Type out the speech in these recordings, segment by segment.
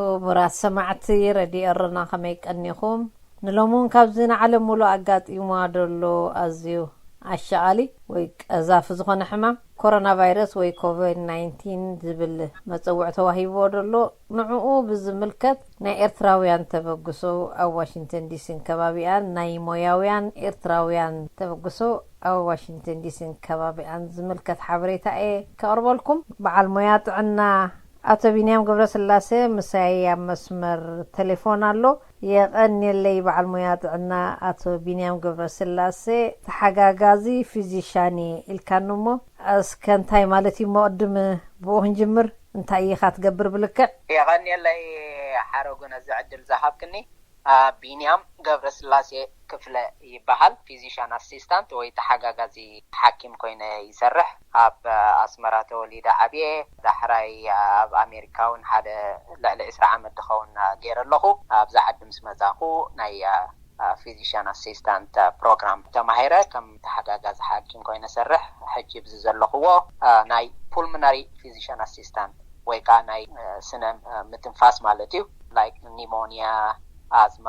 ክቡራት ሰማዕቲ ረድዮ ኤረና፣ ከመይ ቀኒኹም? ንሎሚ እውን ካብዚ ንዓለም ሙሉእ ኣጋጢሙዋ ደሎ ኣዝዩ ኣሻቓሊ ወይ ቀዛፊ ዝኾነ ሕማም ኮሮና ቫይረስ ወይ ኮቪድ ናይንቲን ዝብል መጸውዒ ተዋሂብዎ ደሎ፣ ንዕኡ ብዝምልከት ናይ ኤርትራውያን ተበግሶ ኣብ ዋሽንግተን ዲሲን ከባቢኣን፣ ናይ ሞያውያን ኤርትራውያን ተበግሶ ኣብ ዋሽንግተን ዲሲን ከባቢኣን ዝምልከት ሓበሬታ እየ ከቕርበልኩም። በዓል ሞያ ጥዕና ኣቶ ቢንያም ገብረስላሴ ምሳይ ኣብ መስመር ቴሌፎን ኣሎ። የቐንየለይ በዓል ሞያ ጥዕና ኣቶ ቢንያም ገብረስላሴ፣ ተሓጋጋዚ ፊዚሻን እየ ኢልካኒ እሞ፣ እስከ እንታይ ማለት እዩ እሞ፣ ቅድም ብኡ ክንጅምር፣ እንታይ ኢኻ ትገብር ብልክዕ? የቐንየለይ ሓረጉ ነዚ ዕድል ዝሃብክኒ። ቢንያም ገብረስላሴ ክፍለ ይበሃል። ፊዚሽያን ኣሲስታንት ወይ ተሓጋጋዚ ሓኪም ኮይነ ይሰርሕ። ኣብ ኣስመራ ተወሊደ ዓብየ። ዳሕራይ ኣብ ኣሜሪካ እውን ሓደ ልዕሊ ዕስራ ዓመት ዝኸውን ገይረ ኣለኹ። ኣብዚ ዓዲ ምስ መጻኹ ናይ ፊዚሽያን ኣሲስታንት ፕሮግራም ተማሂረ ከም ተሓጋጋዚ ሓኪም ኮይነ ሰርሕ። ሕጂ ብዚ ዘለኽዎ ናይ ፑልሞናሪ ፊዚሽያን ኣሲስታንት ወይ ከዓ ናይ ስነ ምትንፋስ ማለት እዩ። ላይክ ኒሞኒያ፣ ኣዝማ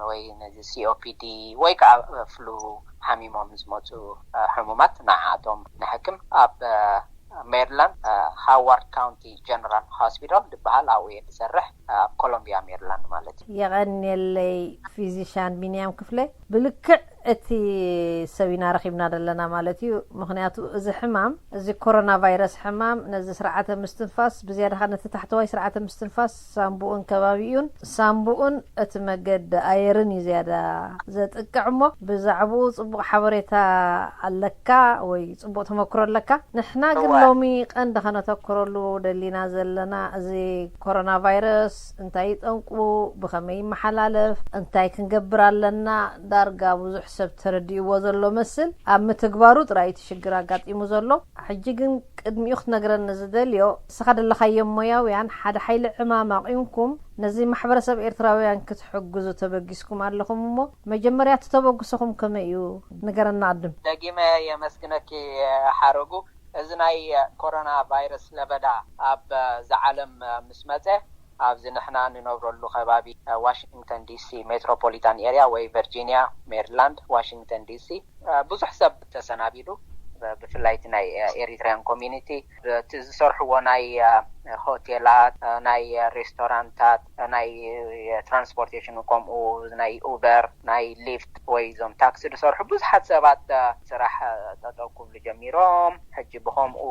ወይ ነዚ ሲኦፒዲ ወይ ከዓ ፍሉ ሓሚሞም ዝመፁ ሕሙማት ንዓቶም ንሕክም ኣብ ሜሪላንድ ሃዋርድ ካውንቲ ጀነራል ሆስፒታል ዝበሃል ኣብኡ እየ ዝሰርሕ፣ ኣብ ኮሎምቢያ ሜሪላንድ ማለት እዩ። የቐንየለይ ፊዚሻን ቢንያም ክፍለ። ብልክዕ እቲ ሰብ ኢና ረኺብና ዘለና ማለት እዩ። ምኽንያቱ እዚ ሕማም፣ እዚ ኮሮና ቫይረስ ሕማም ነዚ ስርዓተ ምስትንፋስ፣ ብዝያዳ ኸዓ ነቲ ታሕተዋይ ስርዓተ ምስትንፋስ ሳምቡኡን ከባቢኡን፣ ሳምቡኡን እቲ መገዲ ኣየርን እዩ ዝያዳ ዘጥቅዕ እሞ፣ ብዛዕባኡ ጽቡቕ ሓበሬታ ኣለካ ወይ ጽቡቕ ተመክሮ ኣለካ። ንሕና ግን እወ። ሎሚ ቀንዲ ከነተኩረሉ ደሊና ዘለና እዚ ኮሮና ቫይረስ እንታይ እዩ ጠንቁ፣ ብኸመይ ይመሓላለፍ፣ እንታይ ክንገብር ኣለና፣ ዳርጋ ብዙሕ ሰብ ተረዲእዎ ዘሎ መስል፣ ኣብ ምትግባሩ ጥራይ እቲ ሽግር ኣጋጢሙ ዘሎ። ሕጂ ግን ቅድሚኡ ክትነግረኒ ዝደልዮ፣ ንስኻ ደለኻዮም ሞያውያን ሓደ ሓይሊ ዕማም ኣቑምኩም ነዚ ማሕበረሰብ ኤርትራውያን ክትሕግዙ ተበጊስኩም ኣለኹም እሞ፣ መጀመርያ እቲ ተበግሶኹም ከመይ እዩ? ንገረና ቅድም። ደጊመ የመስግነኪ ሓረጉ። እዚ ናይ ኮሮና ቫይረስ ለበዳ ኣብ፣ እ፣ ዝዓለም፣ እ፣ ምስ መጸ፣ ኣብዚ ንሕና ንነብረሉ ከባቢ፣ እ፣ ዋሽንግተን ዲሲ ሜትሮፖሊታን ኤርያ ወይ ቨርጂኒያ፣ ሜሪላንድ፣ ዋሽንግተን ዲሲ፣ እ፣ ብዙሕ ሰብ ተሰናቢዱ። ብ-፣ ብፍላይ እቲ ናይ፣ እ፣ ኤሪትሪያን ኮሚኒቲ፣ እቲ ዝሰርሕዎ ናይ፣ እ፣ ሆቴላት፣ እ፣ ናይ ሬስቶራንታት፣ እ፣ ናይ፣ እ፣ ትራንስፖርቴሽን፣ ከምኡ ናይ ኡበር፣ ናይ ሊፍት ወይ እዞም ታክሲ ዝሰርሑ ብዙሓት ሰባት፣ እ፣ ስራሕ፣ እ፣ ጠጠው ክብሉ ጀሚሮም። ሕጂ ብኸምኡ፣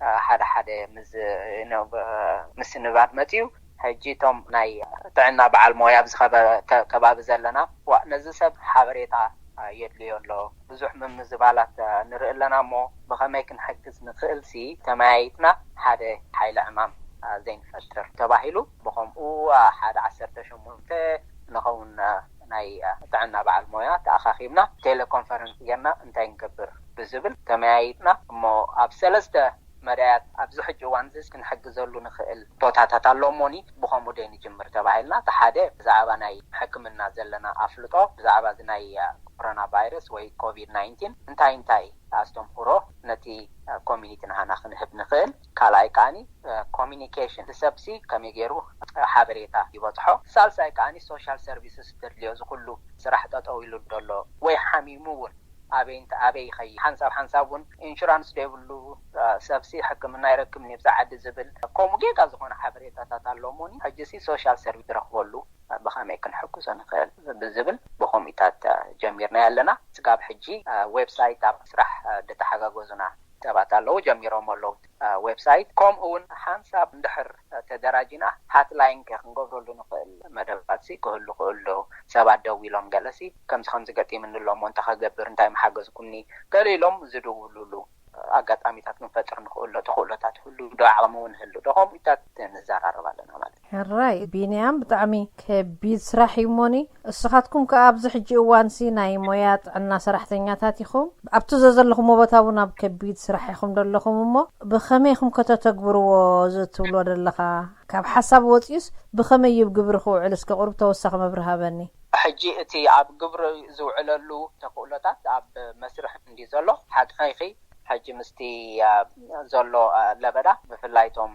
እ፣ ሓደ ሓደ ምስ፣ እ፣ ነ-፣ እ፣ ምስንባድ መፅዩ። ሕጂ እቶም ናይ ጥዕና በዓል ሞያ ኣብዚ ከበ-፣ ከ-፣ ከባቢ ዘለና፣ ዋ፣ ነዚ ሰብ ሓበሬታ፣ እ፣ የድልዮ ኣሎ። ብዙሕ ምምዝባላት፣ እ፣ ንርኢ ኣለና እሞ ብኸመይ ክንሕግዝ ንኽእልሲ ተመያይጥና ሓደ ሓይሊ ዕማም፣ እ፣ ዘይንፈጥር ተባሂሉ። ብኸምኡ፣ እ፣ ሓደ ዓሰርተ ሸሞንተ ንኸውን፣ እ፣ ናይ፣ እ፣ ጥዕና በዓል ሞያ ተኣኻኺብና ቴሌኮንፈረንስ ጌርና እንታይ ንገብር ብዝብል ተመያይጥና እሞ ኣብ ሰለስተ መዳያት ኣብዚ ሕጂ እዋን እዚ ክንሕግዘሉ ንኽእል ቦታታት ኣሎ እሞኒ ብኸምኡ ደይ ንጅምር ተባሂልና። እቲ ሓደ ብዛዕባ ናይ ሕክምና ዘለና ኣፍልጦ፣ ብዛዕባ እዚ ናይ፣ እ፣ ኮሮና ቫይረስ ወይ ኮቪድ ናይንቲን እንታይ እንታይ ኣስተምክሮ ነቲ፣ እ፣ ኮሚኒቲ ንሃና ክንህብ ንኽእል። ካልኣይ ከዓኒ፣ እ፣ ኮሚኒኬሽን፣ እቲ ሰብሲ ከመይ ገይሩ፣ እ፣ ሓበሬታ ይበጽሖ። ሳልሳይ ከዓኒ ሶሻል ሰርቪስስ ተድልዮ፣ እዚ ኩሉ ስራሕ ጠጠው ኢሉ ደሎ ወይ ሓሚሙ እውን ኣበይ እንተ ኣበይ ይኸይድ፣ ሓንሳብ ሓንሳብ እውን ኢንሹራንስ ዘይብሉ፣ እ፣ ሰብሲ ሕክምና ይረክብ ንብዛ ዓዲ ዝብል ከምኡ ጌጋ ዝኾነ ሓበሬታታት ኣሎ እሞኒ። ሕጂ ሲ ሶሻል ሰርቪስ ዝረኽበሉ ብኸመይ ክንሕግዞ ንኽእል ብዝብል ብኸምኡታት፣ እ፣ ጀሚርና ኣለና። ስጋብ ሕጂ፣ እ፣ ዌብሳይት ኣብ ስራሕ፣ እ፣ ዝተሓጋገዙና ሰባት ኣለዉ፣ ጀሚሮም ኣለዉ፣ እ፣ ዌብሳይት። ከምኡ እውን ሓንሳብ እንድሕር ተደራጂና ሃትላይን ከ ክንገብረሉ ንኽእል መደባት ሲ ክህሉ ክእሉ ሰባት ደው ኢሎም ገለሲ ከምዚ ከምዚ ገጢምኒ ኣሎ እሞ እንታይ ከገብር እንታይ መሓገዝኩምኒ ገለ ኢሎም ዝድውሉሉ ኣጋጣሚታት ክንፈጥር ንኽእሎ ተኽእሎታት ህሉ ዶ ዓቕሚ እውን ህሉ ዶ ከምኡታት ንዘራረብ ኣለና ማለት እዩ። ሕራይ ቢንያም፣ ብጣዕሚ ከቢድ ስራሕ እዩ እሞኒ። እስኻትኩም ከኣ ኣብዚ ሕጂ እዋንሲ ናይ ሞያ ጥዕና ሰራሕተኛታት ኢኹም። ኣብቲ ዘዘለኹምዎ ቦታ እውን ኣብ ከቢድ ስራሕ ኢኹም ዘለኹም እሞ፣ ብኸመይ ኢኹም ከተተግብርዎ እዚ ትብሎ ዘለኻ? ካብ ሓሳብ ወፂኡስ ብኸመይ እዩ ኣብ ግብሪ ክውዕል? እስከ ቁሩብ ተወሳኺ መብርሂ ሃበኒ። ሕጂ እቲ ኣብ ግብሪ ዝውዕለሉ ተኽእሎታት ኣብ መስርሕ እንድዩ ዘሎ። ሓቅኺ፣ ሕጂ ምስቲ ዘሎ ለበዳ ብፍላይ እቶም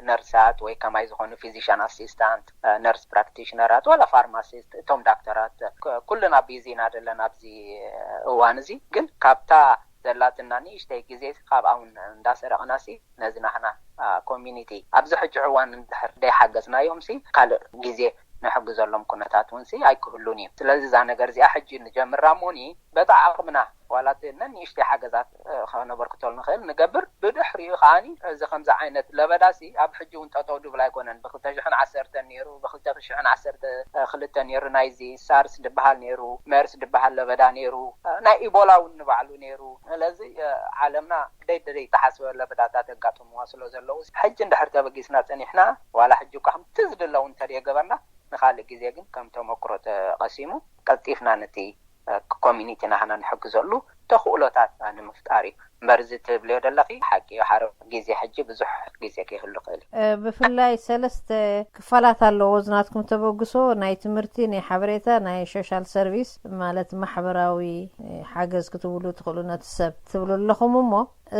ነርሳት ወይ ከማይ ዝኾኑ ፊዚሽን ኣሲስታንት፣ ነርስ ፕራክቲሽነራት፣ ዋላ ፋርማሲስት፣ እቶም ዳክተራት፣ ኩልና ቢዚ ኢና ዘለና ኣብዚ እዋን እዚ። ግን ካብታ ዘላትና ንእሽተይ ግዜ ካብኣ እውን እንዳሰረቕናሲ ነዚ ናህና ኮሚኒቲ ኣብዚ ሕጂ እዋን እንድሕር ደይሓገዝናዮም ሲ ካልእ ግዜ ንሕግዘሎም ኩነታት እውን ሲ ኣይክህሉን እዩ። ስለዚ እዛ ነገር እዚኣ ሕጂ ንጀምራ እሞኒ በታ ዓቕምና ዋላ እቲ ነንእሽተይ ሓገዛት ከነበርክተሉ ንኽእል ንገብር። ብድሕሪኡ ከዓኒ እዚ ከምዚ ዓይነት ለበዳ ሲ ኣብ ሕጂ እውን ጠጠው ድብል ኣይኮነን። ብክልተ ሽሕን ዓሰርተን ነይሩ፣ ብክልተ ሽሕን ዓሰርተ ክልተ ነይሩ፣ ናይዚ ሳርስ ድበሃል ነይሩ፣ መርስ ድበሃል ለበዳ ነይሩ፣ ናይ ኢቦላ እውን ንባዕሉ ነይሩ። ስለዚ ዓለምና ደይ ደይ ተሓስበ ለበዳታት የጋጥምዋ ስለ ዘለዉ ሕጂ እንድሕር ተበጊስና ጸኒሕና ዋላ ሕጂ እኳ ከምቲ ዝድለ እውን እንተደየገበርና ንኻልእ ግዜ ግን ከም ተመክሮ ተቐሲሙ ቀልጢፍና ነቲ ኮሚኒቲ ናህና ንሕግዘሉ ተኽእሎታት ንምፍጣር እዩ። እምበር እዚ ትብልዮ ዘለኺ ሓቂ እዩ። ሓረ ግዜ ሕጂ ብዙሕ ግዜ ከይህሉ ክእል እዩ። ብፍላይ ሰለስተ ክፋላት ኣለዎ ዝናትኩም ተበግሶ፣ ናይ ትምህርቲ፣ ናይ ሓበሬታ፣ ናይ ሶሻል ሰርቪስ ማለት ማሕበራዊ ሓገዝ ክትብሉ ትኽእሉ ነቲ ሰብ ትብሉ ኣለኹም። እሞ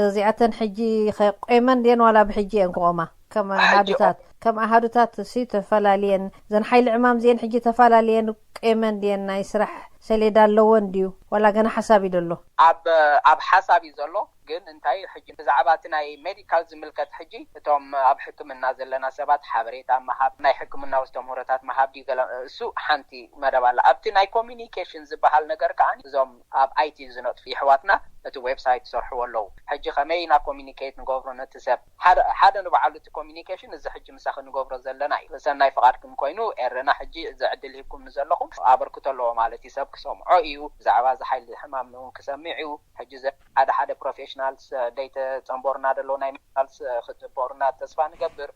እዚኣተን ሕጂ ከቆይመን ድየን ዋላ ብሕጂ እየን ክቆማ? ከም ኣሃዱታት ከም ኣሃዱታት ሲ ተፈላለየን ዘን ሓይሊ ዕማም እዚአን ሕጂ ተፈላለየን ቆይመን ድየን? ናይ ስራሕ ሰሌዳ ኣለወን ድዩ ዋላ ገና ሓሳብ እዩ ዘሎ? ኣብ ኣብ ሓሳብ እዩ ዘሎ። ግን እንታይ ሕጂ ብዛዕባ እቲ ናይ ሜዲካል ዝምልከት ሕጂ እቶም ኣብ ሕክምና ዘለና ሰባት ሓበሬታ ምሃብ፣ ናይ ሕክምና ኣስተምህሮታት ምሃብ ድዩ ገለ፣ እሱ ሓንቲ መደብ ኣላ። ኣብቲ ናይ ኮሚኒኬሽን ዝበሃል ነገር ከዓ እዞም ኣብ ኣይቲ ዝነጥፉ ይሕዋትና እቲ ዌብሳይት ይሰርሕዎ ኣለዉ። ሕጂ ከመይ ኢና ኮሚኒኬት ንገብሮ ነቲ ሰብ ሓደ ሓደ ንባዕሉ እቲ ኮሚኒኬሽን እዚ ሕጂ ምሳኺ ንገብሮ ዘለና እዩ። ሰናይ ፍቓድኩም ኮይኑ ኤረና ሕጂ እዚ ዕድል ሂብኩም ንዘለኹም ኣበርክቶ ኣለዎ ማለት እዩ። ሰብ ክሰምዖ እዩ፣ ብዛዕባ እዚ ሓይሊ ሕማም ንውን ክሰምዕ እዩ። ሕጂ ሓደ ሓደ ፕሮፌሽናልስ ደይተጸንቦርና ደለዉ ናይ ሜዲካልስ ክጽበሩና ተስፋ ንገብር።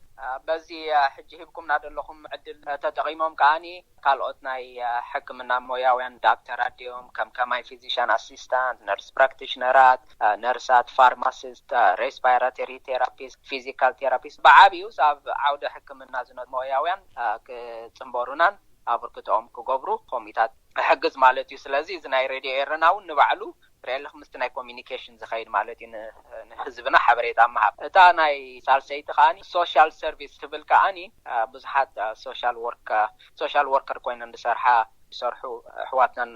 በዚ ሕጂ ሂብኩምና ደለኹም ዕድል ተጠቒሞም ከዓኒ ካልኦት ናይ ሕክምና ሞያውያን ዳክተራት ድዮም ከም ከማይ ፊዚሽን ኣሲስታንት፣ ነርስ ፕራክቲሽነራት፣ ነርሳት፣ ፋርማሲስት፣ ሬስፓይራቶሪ ቴራፒስት፣ ፊዚካል ቴራፒስት ብዓብዩ ኣብ ዓውደ ሕክምና ዝነ ሞያውያን ክጽንበሩናን ኣበርክቶኦም ክገብሩ ኮሚታት ሕግዝ ማለት እዩ። ስለዚ እዚ ናይ ሬድዮ ኤረና እውን ንባዕሉ ርኤለክ ምስቲ ናይ ኮሚኒኬሽን ዝኸይድ ማለት እዩ። ንህዝብና ሓበሬታ ምሃብ። እታ ናይ ሳልሰይቲ ከዓኒ ሶሻል ሰርቪስ ትብል ከዓኒ ብዙሓት ሶሻል ወርክ ሶሻል ወርከር ኮይነን ዝሰርሓ ዝሰርሑ ኣሕዋትናን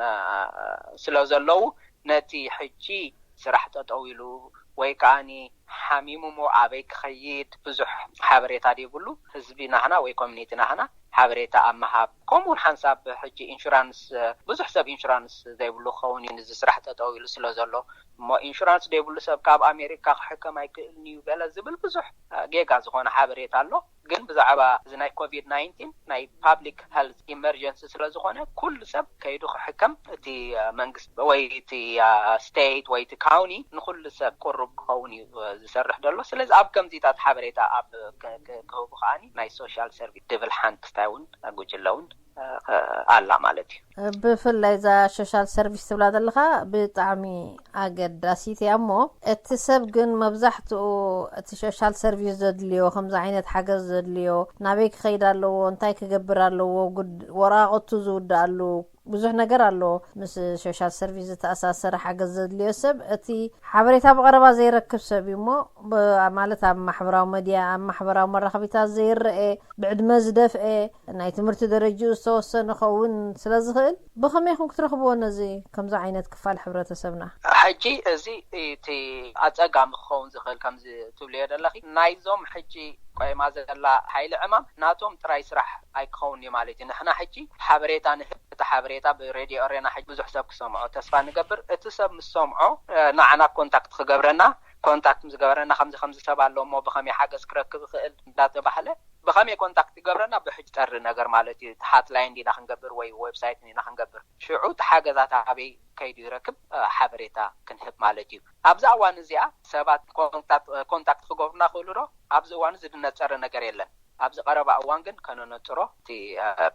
ስለ ዘለዉ ነቲ ሕጂ ስራሕ ጠጠው ኢሉ ወይ ከዓኒ ሓሚሙ ሞ ኣበይ ክኸይድ ብዙሕ ሓበሬታ ዘይብሉ ህዝቢ ናህና ወይ ኮሚኒቲ ናህና ሓበሬታ ኣብ ምሃብ፣ ከምኡውን ሓንሳብ ሕጂ ኢንሹራንስ ብዙሕ ሰብ ኢንሹራንስ ዘይብሉ ክኸውን እዩ። ንዚ ስራሕ ጠጠው ኢሉ ስለ ዘሎ እሞ ኢንሹራንስ ዘይብሉ ሰብ ካብ ኣሜሪካ ክሕከም ኣይክእልን እዩ ገለ ዝብል ብዙሕ ጌጋ ዝኾነ ሓበሬታ ኣሎ። ግን ብዛዕባ እዚ ናይ ኮቪድ ናይንቲን ናይ ፓብሊክ ሄልት ኢመርጀንሲ ስለ ዝኾነ ኩሉ ሰብ ከይዱ ክሕከም እቲ መንግስቲ ወይ እቲ ስቴት ወይ እቲ ካውኒ ንኩሉ ሰብ ቅሩብ ክኸውን እዩ ዝሰርሕ ዘሎ። ስለዚ ኣብ ከምዚታት ሓበሬታ ኣብ ክህቡ ከዓኒ ናይ ሶሻል ሰርቪስ ድብል ሓንቲ ክስታይ እውን ጉጅለ እውን ኣላ ማለት እዩ። ብፍላይ እዛ ሶሻል ሰርቪስ ትብላ ዘለኻ ብጣዕሚ ኣገዳሲት እያ። እሞ እቲ ሰብ ግን መብዛሕትኡ እቲ ሶሻል ሰርቪስ ዘድልዮ ከምዚ ዓይነት ሓገዝ ዘድልዮ ናበይ ክኸይድ ኣለዎ፣ እንታይ ክገብር ኣለዎ፣ ወረቃቕቱ ዝውድኣሉ ብዙሕ ነገር ኣሎ። ምስ ሶሻል ሰርቪስ ዝተኣሳሰረ ሓገዝ ዘድልዮ ሰብ እቲ ሓበሬታ ብቐረባ ዘይረክብ ሰብ እዩ። እሞ ማለት ኣብ ማሕበራዊ መድያ ኣብ ማሕበራዊ መራኸቢታት ዘይረአ ብዕድመ ዝደፍአ ናይ ትምህርቲ ደረጅኡ ዝተወሰነ ኸውን ስለ ዝኽእል ብኸመይ ኢኹም ክትረኽብዎ ነዚ ከምዚ ዓይነት ክፋል ሕብረተሰብና? ሕጂ እዚ እቲ ኣጸጋሚ ክኸውን ዝኽእል ከምዚ ትብልዮ ዘለኺ ናይዞም ሕጂ ቆይማ ዘላ ሓይሊ ዕማም ናቶም ጥራይ ስራሕ ኣይክኸውን እዩ ማለት እዩ። ንሕና ሕጂ ሓበሬታ ንህብ፣ እቲ ሓበሬታ ብሬድዮ ኦሬና ሕጂ ብዙሕ ሰብ ክሰምዖ ተስፋ ንገብር። እቲ ሰብ ምስ ሰምዖ ንዓና ኮንታክት ክገብረና፣ ኮንታክት ምስ ገበረና ከምዚ ከምዚ ሰብ ኣሎ እሞ ብኸመይ ሓገዝ ክረክብ ይኽእል እንዳተባህለ ብኸመይ ኮንታክት ይገብረና ብሕጂ ጠሪ ነገር ማለት እዩ። እቲ ሃትላይን ዲና ክንገብር ወይ ዌብሳይት ዲና ክንገብር ሽዑ እቲ ሓገዛት ኣበይ ከይዱ ይረክብ ሓበሬታ ክንህብ ማለት እዩ። ኣብዛ እዋን እዚኣ ሰባት ኮንታክት ክገብሩና ክእሉ ዶ? ኣብዚ እዋን እዚ ዝነፀረ ነገር የለን። ኣብዚ ቀረባ እዋን ግን ከነነፅሮ እቲ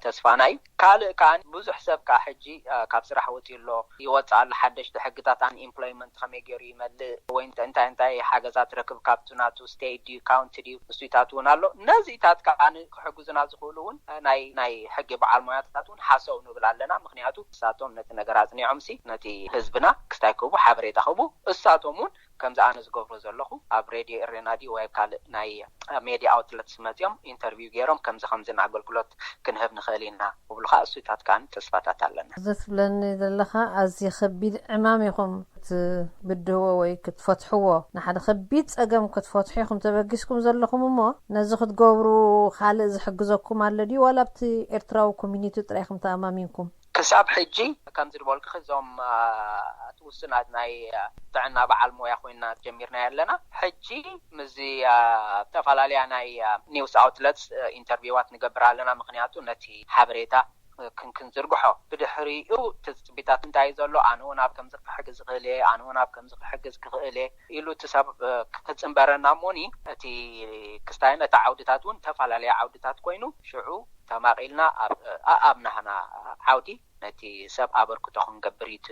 ተስፋና እዩ። ካልእ ከዓ ብዙሕ ሰብ ከዓ ሕጂ ካብ ስራሕ ወፂኡ ኣሎ፣ ይወፅእ ኣሎ። ሓደሽቲ ሕግታት ኣን ኢምፕሎይመንት ከመይ ገይሩ ይመልእ ወይ እንታይ እንታይ ሓገዛት ረክብ ካብቲ ናቱ ስቴት ድዩ ካውንቲ ድዩ እሱታት እውን ኣሎ። ነዚታት ከዓ ክሕግዙና ዝኽእሉ እውን ናይ ናይ ሕጊ በዓል ሞያታት እውን ሓሰው ንብል ኣለና። ምክንያቱ እሳቶም ነቲ ነገር ኣፅኒዖም ሲ ነቲ ህዝብና ክስታይ ክህቡ ሓበሬታ ክህቡ እሳቶም እውን ከምዚ ኣነ ዝገብሮ ዘለኹ ኣብ ሬድዮ ኤሬና ድዩ ወይ ኣብ ካልእ ናይ ሜድያ ኣውትለትስ መጺኦም ኢንተርቪው ገይሮም ከምዚ ከምዚ ኣገልግሎት ክንህብ ንኽእል ኢና ክብሉ ከዓ እሱታት ከዓ ተስፋታት ኣለና። እዚ ትብለኒ ዘለኻ ኣዝዩ ከቢድ ዕማም ኢኹም ክትብድህዎ ወይ ክትፈትሕዎ፣ ንሓደ ከቢድ ጸገም ክትፈትሑ ኢኹም ተበጊስኩም ዘለኹም። እሞ ነዚ ክትገብሩ ካልእ ዝሕግዘኩም ኣሎ ድዩ ዋላ ኣብቲ ኤርትራዊ ኮሚኒቲ ጥራይ ኢኹም ተኣማሚንኩም? ክሳብ ሕጂ ከምዚ ዝበልኩ እዞም እቲ ውሱናት ናይ ጥዕና በዓል ሞያ ኮይና ጀሚርና ኣለና። ሕጂ ምስዚ ዝተፈላለያ ናይ ኒውስ ኣውትለትስ ኢንተርቪዋት ንገብር ኣለና። ምክንያቱ ነቲ ሓበሬታ ክንክንዝርግሖ ብድሕሪኡ ትፅቢታት እንታይ ዘሎ ኣነ እውን ኣብ ከምዚ ክሕግዝ ክኽእል እየ ኣነ እውን ኣብ ከምዚ ክሕግዝ ክኽእል እየ ኢሉ እቲ ሰብ ክፅንበረና እሞኒ እቲ ክስታይን እቲ ዓውድታት እውን ዝተፈላለየ ዓውድታት ኮይኑ ሽዑ ተማቒልና ኣብ ናህና ዓውዲ ነቲ ሰብ ኣበርክቶ ክንገብር እዩ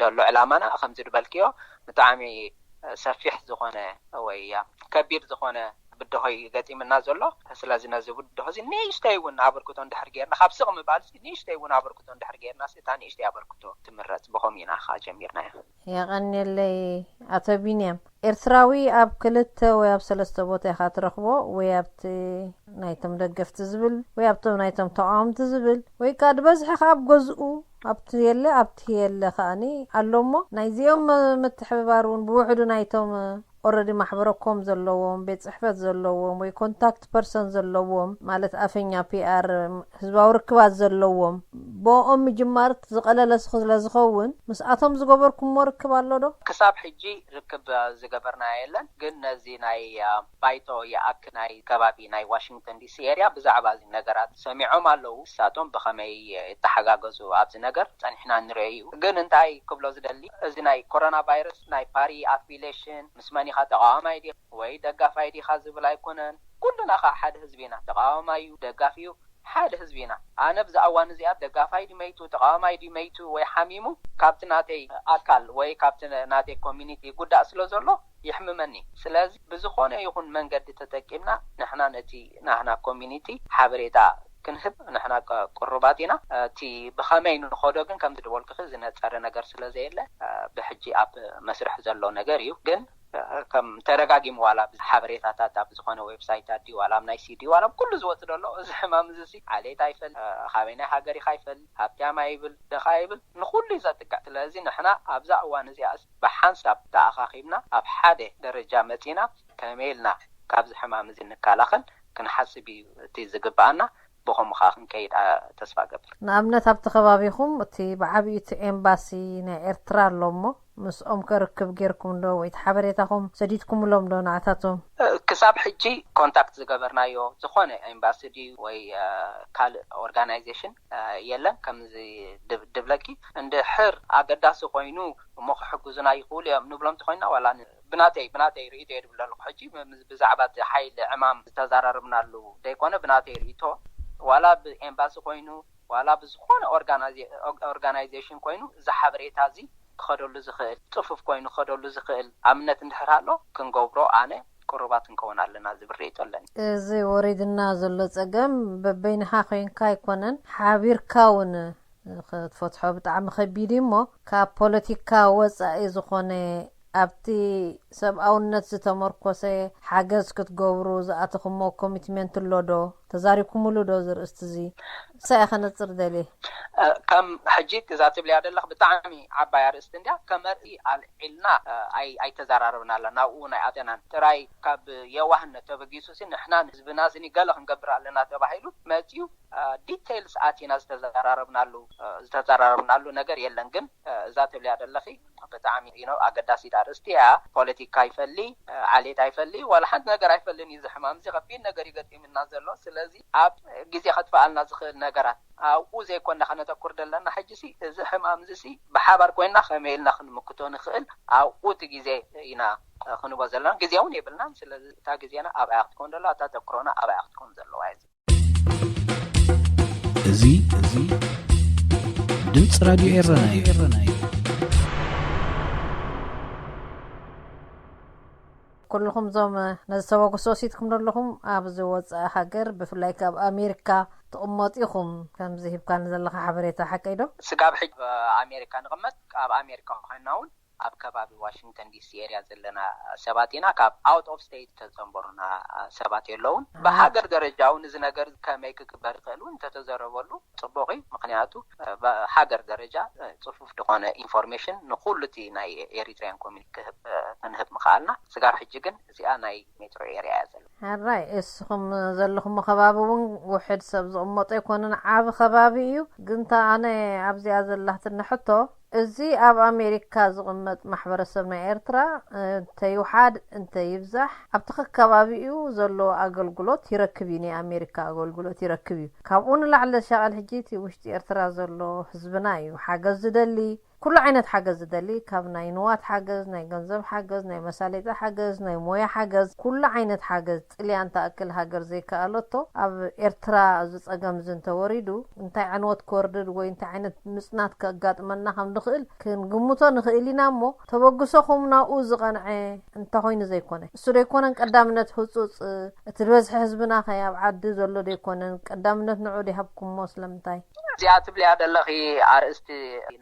ደሎ ዕላማና። ከምዚ ዝበልክዮ ብጣዕሚ ሰፊሕ ዝኾነ ወይ ከቢድ ዝኾነ ብድሆ እዩ ገጢምና ዘሎ። ስለዚ ነዚ ብድሆ እዚ ንእሽተይ እውን ኣበርክቶ እንድሕር ጌርና ካብ ስቕ ምባል ንእሽተይ እውን ኣበርክቶ እንድሕር ጌርና እታ ንእሽተይ ኣበርክቶ ትምረፅ። ብኸምኡ ኢና ከዓ ጀሚርናዮ። የቐንየለይ። ኣቶ ቢንያም፣ ኤርትራዊ ኣብ ክልተ ወይ ኣብ ሰለስተ ቦታ ኢኻ ትረኽቦ፣ ወይ ኣብቲ ናይቶም ደገፍቲ ዝብል ወይ ኣብቶም ናይቶም ተቃወምቲ ዝብል ወይ ከዓ ዝበዝሐ ከዓ ኣብ ገዝኡ ኣብቲ የለ ኣብቲ የለ ከዓኒ ኣሎ። እሞ ናይዚኦም ምትሕብባር እውን ብውሕዱ ናይቶም ኦረዲ ማሕበረኮም ዘለዎም ቤት ፅሕፈት ዘለዎም ወይ ኮንታክት ፐርሰን ዘለዎም ማለት ኣፈኛ ፒኣር ህዝባዊ ርክባት ዘለዎም ብኦም ምጅማር ዝቐለለ ስለ ዝኸውን ምስኣቶም ዝገበርኩሞ ርክብ ኣሎ ዶ? ክሳብ ሕጂ ርክብ ዝገበርና የለን፣ ግን ነዚ ናይ ባይቶ ይኣክ ናይ ከባቢ ናይ ዋሽንግተን ዲሲ ኤርያ ብዛዕባ እዚ ነገራት ሰሚዖም ኣለዉ። ንሳቶም ብኸመይ ይተሓጋገዙ ኣብዚ ነገር ጸኒሕና ንርኢ እዩ። ግን እንታይ ክብሎ ዝደሊ፣ እዚ ናይ ኮሮና ቫይረስ ናይ ፓሪ ኣፊሌሽን ምስ መን ኢኻ ተቃዋማይ ዲኻ ወይ ደጋፋይ ዲኻ ዝብል ኣይኮነን። ኩልና ኸዓ ሓደ ህዝቢ ኢና። ተቃዋማይ እዩ፣ ደጋፊ እዩ፣ ሓደ ህዝቢ ኢና። ኣነ ብዛ እዋን እዚኣ ደጋፋይ ድመይቱ ተቃዋማይ ድመይቱ ወይ ሓሚሙ ካብቲ ናተይ ኣካል ወይ ካብቲ ናተይ ኮሚኒቲ ጉዳእ ስለ ዘሎ ይሕምመኒ። ስለዚ ብዝኾነ ይኹን መንገዲ ተጠቂምና ንሕና ነቲ ናህና ኮሚኒቲ ሓበሬታ ክንህብ ንሕና ቅሩባት ኢና። እቲ ብኸመይ ንኸዶ ግን ከምዚ ድበልኩኺ ዝነፀረ ነገር ስለ ዘየለ ብሕጂ ኣብ መስርሕ ዘሎ ነገር እዩ። ግን ከም ተደጋጊሙ ዋላ ሓበሬታታት ኣብ ዝኾነ ዌብሳይታት ድዩ ዋላ ኣብ ናይ ሲዲ ዋላ ኩሉ ዝወፅ ዘሎ እዚ ሕማም እዚ ሲ ዓሌት ኣይፈል፣ ካበይ ናይ ሃገር ኢኻ ኣይፈል፣ ሃብትያም ኣይብል፣ ደኻ ኣይብል፣ ንኹሉ እዩ ዘጥቅዕ። ስለዚ ንሕና ኣብዛ እዋን እዚኣ ብሓንሳብ ተኣኻኺብና ኣብ ሓደ ደረጃ መፂና ከመይ ኢልና ካብዚ ሕማም እዚ ንከላኸል ክንሓስብ እዩ እቲ ዝግብኣና። ብኸምኡ ከዓ ክንከይድ ተስፋ ገብር። ንኣብነት ኣብቲ ከባቢኹም እቲ ብዓብዩ እቲ ኤምባሲ ናይ ኤርትራ ኣሎ እሞ ምስኦም ከ ርክብ ጌርኩም ዶ ወይ እቲ ሓበሬታኹም ሰዲድኩምሎም ዶ ንዓታቶም? ክሳብ ሕጂ ኮንታክት ዝገበርናዮ ዝኾነ ኤምባሲ ድዩ ወይ ካልእ ኦርጋናይዜሽን የለን። ከምዚ ድብለኪ እንድሕር ኣገዳሲ ኮይኑ እሞ ክሕግዙና ይኽእሉ እዮም ንብሎም እንተኮይና ዋላ ብናተይ ብናተይ ርእይቶ እየ ድብል ዘለኹ። ሕጂ ብዛዕባ እቲ ሓይሊ ዕማም ዝተዘራረብናሉ ደይኮነ ብናተይ ርእይቶ ዋላ ብኤምባሲ ኮይኑ ዋላ ብዝኾነ ኦርጋናይዜሽን ኮይኑ እዚ ሓበሬታ እዚ ክኸደሉ ዝኽእል ፅፉፍ ኮይኑ ክኸደሉ ዝኽእል ኣብነት እንድሕር ኣሎ ክንገብሮ ኣነ ቅሩባት ክንከውን ኣለና ዝብል ርእይቶ ኣለኒ። እዚ ወሪድና ዘሎ ፀገም በበይንኻ ኮይንካ ኣይኮነን ሓቢርካ እውን ክትፈትሖ ብጣዕሚ ከቢድ እዩ እሞ ካብ ፖለቲካ ወፃኢ ዝኾነ ኣብቲ ሰብኣውነት ዝተመርኮሰ ሓገዝ ክትገብሩ ዝኣተኹሞ ኮሚትመንት ኣሎ ዶ? ተዛሪብኩምሉ ዶ ዝርእስቲ እዚ? እሳ እየ ከነፅር ደልየ። ከም ሕጂ እዛ ትብልያ ዘለኽ ብጣዕሚ ዓባይ ኣርእስቲ እንድያ። ከመርኢ ኣልዒልና ኣይተዘራረብና ኣለና። ናብኡ ናይ ኣተናን ጥራይ ካብ የዋህነት ተበጊሱ ሲ ንሕና ንህዝብና ስኒ ገለ ክንገብር ኣለና ተባሂሉ መፅዩ ዲቴይልስ ኣቲና ዝተዘራረብናሉ ዝተዘራረብናሉ ነገር የለን። ግን እዛ ትብልያ ዘለኺ ብጣዕሚ ነው ኣገዳሲት ኣርእስቲ እያ። ፖለቲካ ኣይፈሊ፣ ዓሌት ኣይፈሊ፣ ዋላ ሓንቲ ነገር ኣይፈልን እዩ። እዚ ሕማም እዚ ከቢድ ነገር ይገጢምና ዘሎ። ስለዚ ኣብ ግዜ ከጥፍኣልና ዝኽእል ነገራት ኣብኡ ዘይኮና ከነተኩር ዘለና ሕጂ ሲ እዚ ሕማም እዚ ሲ ብሓባር ኮይና ከመይ ኢልና ክንምክቶ ንኽእል ኣብኡ እቲ ግዜ ኢና ክንቦ ዘለና ግዜ እውን የብልናን። ስለዚ እታ ግዜና ኣብኣ ክትኮን ዘለዋ እታ ተኩሮና ኣብኣ ክትኮን ዘለዋ እዩ። እዚ እዚ ድምፂ ራድዮ ኤረና እዩ። ኩልኹም ዞም ነዚ ተበግሶ ወሲድኩም ዘለኹም ኣብዚ ወፃኢ ሃገር ብፍላይ ካብ ኣሜሪካ ትቕመጡ ኢኹም። ከምዚ ሂብካኒ ዘለካ ሓበሬታ ሓቀይ ዶ? ስጋብ ሕጂ ኣብ ኣሜሪካ ንቕመጥ። ኣብ ኣሜሪካ ኮይና እውን ኣብ ከባቢ ዋሽንግተን ዲሲ ኤርያ ዘለና ሰባት ኢና። ካብ ኣውት ኦፍ ስቴት ተጸንበሩና ሰባት የለውን። ብሃገር ደረጃ እውን እዚ ነገር ከመይ ክግበር ይኽእል እውን እንተተዘረበሉ ጽቡቕ እዩ። ምኽንያቱ ብሃገር ደረጃ ጽፉፍ ዝኾነ ኢንፎርሜሽን ንኹሉ እቲ ናይ ኤሪትሪያን ኮሚኒቲ ክንህብ ምኽኣልና። ስጋብ ሕጂ ግን እዚኣ ናይ ሜትሮ ኤርያ እያ ዘላ። ሕራይ፣ እስኹም ዘለኹም ከባቢ እውን ውሕድ ሰብ ዝቕመጦ ኣይኮነን፣ ዓቢ ከባቢ እዩ። ግን ኣነ ኣብዚኣ ዘላትኒ ሕቶ፣ እዚ ኣብ ኣሜሪካ ዝቕመጥ ማሕበረሰብ ናይ ኤርትራ እንተይውሓድ እንተይብዛሕ ኣብቲ ከባቢኡ ዘሎ ኣገልግሎት ይረክብ እዩ፣ ናይ ኣሜሪካ ኣገልግሎት ይረክብ እዩ። ካብኡ ንላዕሊ ሻቐል ሕጂ እቲ ውሽጢ ኤርትራ ዘሎ ህዝብና እዩ ሓገዝ ዝደሊ፣ ኩሉ ዓይነት ሓገዝ ዝደሊ፣ ካብ ናይ ንዋት ሓገዝ፣ ናይ ገንዘብ ሓገዝ፣ ናይ መሳሌጣ ሓገዝ፣ ናይ ሞያ ሓገዝ፣ ኩሉ ዓይነት ሓገዝ። ጥልያን ትኣክል ሃገር ዘይከኣለቶ ኣብ ኤርትራ እዚ ጸገም እዚ እንተወሪዱ እንታይ ዕንወት ክወርድድ ወይ እንታይ ዓይነት ምጽናት ከጋጥመና ከም ንኽእል ክንግምቶ ንኽእል ኢና እሞ፣ ተበግሶኹም ናብኡ ዝቐንዐ እንተኾይኑ ዘይኮነ፣ እሱ ደይኮነን ቀዳምነት ህጹጽ እቲ ዝበዝሐ ህዝብና ከ ኣብ ዓዲ ዘሎ ደይኮነን ቀዳምነት ንዑ ደይሃብኩሞ ስለምንታይ? እዚኣ ትብልያ ዘለኺ ኣርእስቲ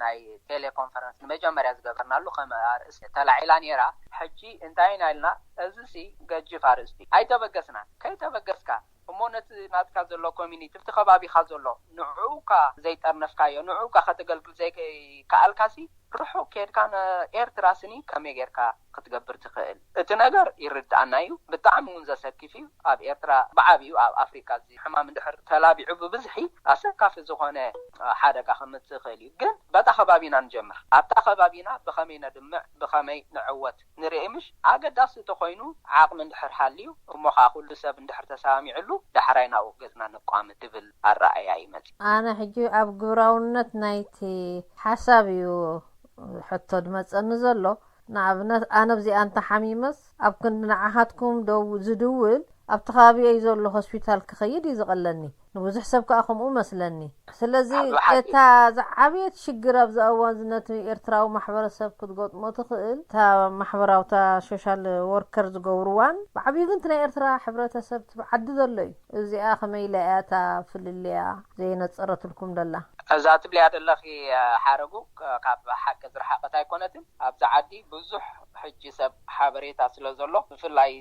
ናይ ቴሌኮንፈረንስ ንመጀመርያ ዝገበርናሉ ከም ኣርእስቲ ተላዒላ ነይራ። ሕጂ እንታይ ኢና ኢልና? እዚ ሲ ገጅፍ ኣርእስቲ ኣይተበገስናን። ከይተበገስካ እሞ ነቲ ናትካ ዘሎ ኮሚኒቲ፣ እቲ ከባቢኻ ዘሎ ንዑካ ዘይጠርነፍካዮ፣ ንዑካ ከተገልግል ዘይከኣልካሲ ርሑቕ ኬድካ ንኤርትራ ስኒ ከመይ ጌርካ ክትገብር ትኽእል? እቲ ነገር ይርድኣና እዩ። ብጣዕሚ እውን ዘሰክፍ እዩ። ኣብ ኤርትራ ብዓብዩ ኣብ ኣፍሪካ እዚ ሕማም እንድሕር ተላቢዑ ብብዝሒ ኣሰካፊ ዝኾነ ሓደጋ ከምፅእ ይኽእል እዩ። ግን በታ ከባቢና ንጀምር። ኣብታ ከባቢና ብኸመይ ነድምዕ፣ ብኸመይ ንዕወት ንርኢ ምሽ? ኣገዳሲ እንተኾይኑ ዓቕሚ እንድሕር ሃልዩ እሞ ኸዓ ኩሉ ሰብ እንድሕር ተሰማሚዕሉ ዳሕራይ ናብኡ ገፅና ነቋምት ዝብል ኣረኣእያ ይመፅእ። ኣነ ሕጂ ኣብ ግብራውነት ናይቲ ሓሳብ እዩ ሕቶ ድመፀኒ ዘሎ። ንኣብነት ኣነ ብዚኣ እንተሓሚመስ ኣብ ክንዲ ንዓኻትኩም ደው ዝድውል ኣብቲ ከባቢየይ ዘሎ ሆስፒታል ክኸይድ እዩ ዝቐለኒ። ንብዙሕ ሰብ ከኣ ከምኡ መስለኒ። ስለዚ ኣብ ሓቂ እታ ዝዓበየት ሽግር ኣብዚ እዋን እዚ ነቲ ኤርትራዊ ማሕበረሰብ ክትገጥሞ ትኽእል እታ ማሕበራዊ እታ ሶሻል ወርከር ዝገብርዋን ብዓብዩ ግን እቲ ናይ ኤርትራ ሕብረተሰብ እቲ ብዓዲ ዘሎ እዩ። እዚኣ ከመይ ኢላ እያ እታ ፍልልያ ዘየነጸረትልኩም ደላ? እዛ ትብልያ ዘለኺ ሓረጉ ካብ ሓቂ ዝረሓቐት ኣይኮነትን። ኣብዚ ዓዲ ብዙሕ ሕጂ ሰብ ሓበሬታ ስለ ዘሎ፣ ብፍላይ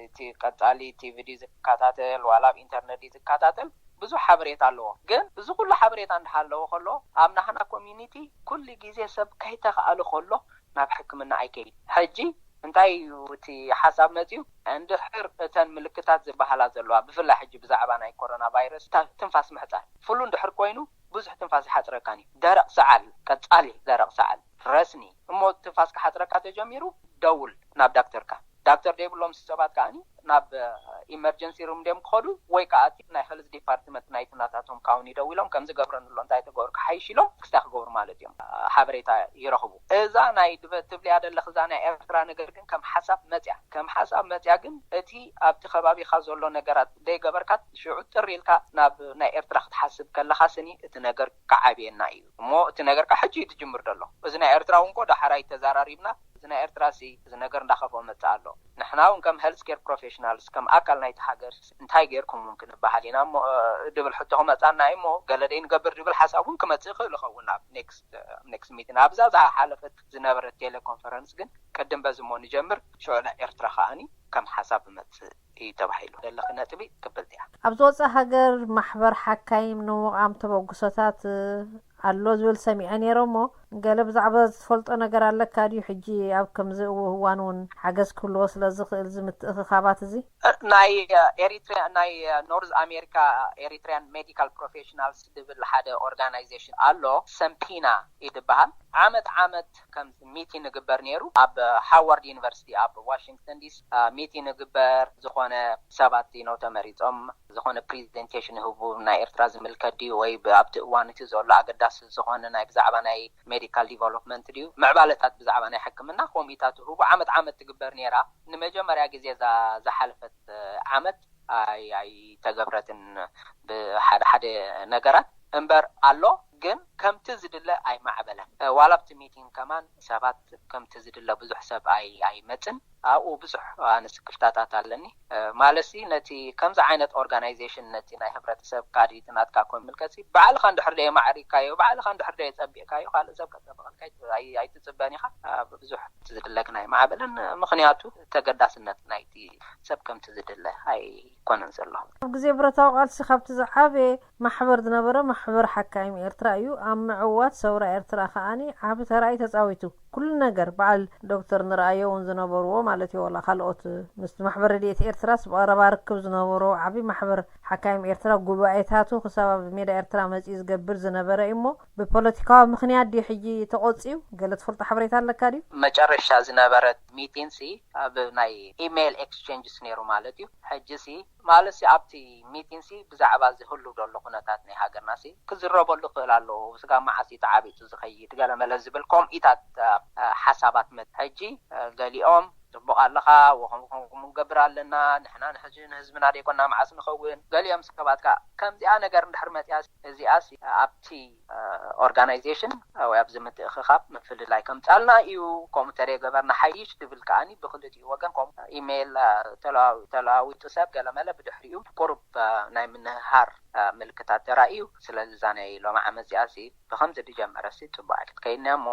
እቲ ቀጻሊ ቲቪ ድዩ ዝከታተል ዋላ ኣብ ኢንተርነት ድዩ ዝከታተል ብዙሕ ሓበሬታ ኣለዎ። ግን እዚ ኩሉ ሓበሬታ እንዳሃለዎ ከሎ ኣብ ናህና ኮሚኒቲ ኩሉ ግዜ ሰብ ከይተኻኣሉ ከሎ ናብ ሕክምና ኣይከይድ። ሕጂ እንታይ እዩ እቲ ሓሳብ መፅዩ? እንድሕር እተን ምልክታት ዝበሃላ ዘለዋ ብፍላይ ሕጂ ብዛዕባ ናይ ኮሮና ቫይረስ ትንፋስ ምሕፃር ፍሉ እንድሕር ኮይኑ ብዙሕ ትንፋስ ይሓፅረካን እዩ። ደረቕ ሰዓል፣ ቀፃሊ ደረቕ ሰዓል፣ ረስኒ እሞ ትንፋስ ክሓፅረካ ተጀሚሩ ደውል ናብ ዳክተርካ። ዳክተር ዘይብሎም ሰባት ከዓኒ ናብ ኢመርጀንሲ ሩም ድዮም ክኸዱ ወይ ከዓ እቲ ናይ ሄልዝ ዲፓርትመንት ናይቲ ናታቶም ካውንቲ ደዊሎም ከምዚ ገብረኒ ኣሎ እንታይ ተገብሩ ክሓይሽ ኢሎም ክስታይ ክገብሩ ማለት እዮም ሓበሬታ ይረኽቡ። እዛ ናይ ትብልያ ዘለኽ እዛ ናይ ኤርትራ ነገር ግን ከም ሓሳብ መፅያ ከም ሓሳብ መፅያ ግን እቲ ኣብቲ ከባቢኻ ዘሎ ነገራት ዘይገበርካ ሽዑ ጥር ኢልካ ናብ ናይ ኤርትራ ክትሓስብ ከለኻ ስኒ እቲ ነገር ክዓብየና እዩ እሞ እቲ ነገር ከዓ ሕጂ እዩ ዝጅምር ዘሎ። እዚ ናይ ኤርትራ እውን እኮ ዳሕራይ ተዛራሪብና እዚ ናይ ኤርትራ ሲ እዚ ነገር እንዳኸፍኦ መፅእ ኣሎ። ንሕና እውን ከም ሄልዝ ኬር ፕሮፌሽናልስ ከም ኣካል ናይቲ ሃገር እንታይ ጌርኩም እውን ክንበሃል ኢና እሞ ድብል ሕቶ ክመፃና እዩ እሞ ገለ ደይ ንገብር ድብል ሓሳብ እውን ክመፅእ ይኽእል ይኸውን ኣብ ኔክስት ኔክስት ሚቲንግ ኣብዛ ዝሓለፈት ዝነበረት ቴሌኮንፈረንስ ግን ቅድም በዚ እሞ ንጀምር ሽዑ ናይ ኤርትራ ከዓኒ ከም ሓሳብ ክመፅእ እዩ ተባሂሉ ዘለኺ ነጥቢ ቅብልቲ እያ። ኣብ ዝወፀ ሃገር ማሕበር ሓካይም ንምቋም ተበግሶታት ኣሎ ዝብል ሰሚዐ ነይረ እሞ ገለ ብዛዕባ ዝትፈልጦ ነገር ኣለካ ድዩ? ሕጂ ኣብ ከምዚ እዋን እውን ሓገዝ ክህልዎ ስለ ዝኽእል እዚ ምትእኽኻባት እዚ ናይ ኤሪትሪያ ናይ ኖርዝ ኣሜሪካ ኤሪትሪያን ሜዲካል ፕሮፌሽናልስ ዝብል ሓደ ኦርጋናይዜሽን ኣሎ። ሰምፒና ይድበሃል። ዓመት ዓመት ከም ሚቲንግ ይግበር ነይሩ ኣብ ሃዋርድ ዩኒቨርሲቲ ኣብ ዋሽንግተን ዲሲ። ሚቲንግ ይግበር ዝኾነ ሰባት ነው ተመሪፆም ዝኾነ ፕሪዘንቴሽን ይህቡ ናይ ኤርትራ ዝምልከት ድዩ ወይ ኣብቲ እዋን እቲ ዘሎ ኣገዳሲ ዝኾነ ናይ ብዛዕባ ናይ ሜዲካል ዲቨሎፕመንት ድዩ ምዕባለታት ብዛዕባ ናይ ሕክምና ኮሚታት ይህቡ ዓመት ዓመት ትግበር ነይራ። ንመጀመርያ ግዜ እዛ ዝሓለፈት ዓመት ኣይተገብረትን ብሓደ ሓደ ነገራት እምበር ኣሎ ግን ከምቲ ዝድለ ኣይማዕበለን። ዋላ ኣብቲ ሚቲንግ ከማን ሰባት ከምቲ ዝድለ ብዙሕ ሰብ ኣይመፅን። ኣብኡ ብዙሕ ኣነስክፍታታት ኣለኒ። ማለትሲ ነቲ ከምዚ ዓይነት ኦርጋናይዜሽን ነቲ ናይ ህብረተሰብ ካዲቲ ናትካ ኮን ምልከት ባዕልካ እንድሕር ደ ማዕሪካዮ፣ ባዕልካ እንድሕር ደ ፀቢቕካዮ፣ ካልእ ሰብ ከፀብቐልካ ኣይትፅበን ኢኻ። ብዙሕ ዝድለ ግን ኣይማዕበለን። ምክንያቱ ተገዳስነት ናይቲ ሰብ ከምቲ ዝድለ ኣይኮነን ዘሎ። ኣብ ግዜ ብረታዊ ቃልሲ ካብቲ ዝዓበየ ማሕበር ዝነበረ ማሕበር ሓካይም ኤርትራ እዩ። ኣብ ምዕዋት ሰውራ ኤርትራ ከኣኒ ዓቢ ተራእይ ተጻዊቱ። ኩሉ ነገር በዓል ዶክተር ንርኣዮ እውን ዝነበርዎ ማለት እዩ። ዋላ ካልኦት ምስቲ ማሕበር ረድኤት ኤርትራስ ብቐረባ ርክብ ዝነበሮ ዓቢ ማሕበር ሓካይም ኤርትራ ጉባኤታቱ ክሳብ ኣብ ሜዳ ኤርትራ መጺኡ ዝገብር ዝነበረ እዩ። እሞ ብፖለቲካዊ ምኽንያት ድዩ ሕጂ ተቖጽዩ? ገለ ትፈልጦ ሓበሬታ ኣለካ ድዩ? መጨረሻ ዝነበረ ሚቲንሲ ኣብ ናይ ኢሜይል ኤክስቼንጅስ ነይሩ ማለት እዩ። ሕጂ ሲ ማለት ሲ ኣብቲ ሚቲንሲ ብዛዕባ ዝህሉ ዘሎ ኩነታት ናይ ሃገርና ሲ ክዝረበሉ ክእል ኣለዎ። ስጋ መዓስ እዩ ተዓቢጡ ዝኸይድ ገለመለ ዝብል ከምኢታት ሓሳባት መ ሕጂ ገሊኦም ጽቡቕ ኣለኻ፣ ወኸም ከምኡ ንገብር ኣለና፣ ንሕና ንሕጂ ንህዝብና ደይኮና መዓስ ንኸውን። ገሊኦም ሰባት ከኣ ከምዚኣ ነገር እንድሕር መጽያ እዚኣ ኣብቲ ኦርጋናይዜሽን ወይ ኣብዚ ምትእኽኻብ ምፍልላይ ከምጻልና እዩ፣ ከምኡ ተደይገበርና ሓይሽ ድብል ከኣኒ ብክልቲኡ ወገን ከምኡ ኢሜይል ተለዋዊጡ ሰብ ገለመለ ብድሕሪኡ ቁሩብ ናይ ምንህሃር ምልክታት ተራእዩ። ስለዚ እዛ ናይ ሎሚ ዓመት እዚኣ ብኸምዚ ዝጀመረሲ ጽቡቕ ኣይክትከይድና እሞ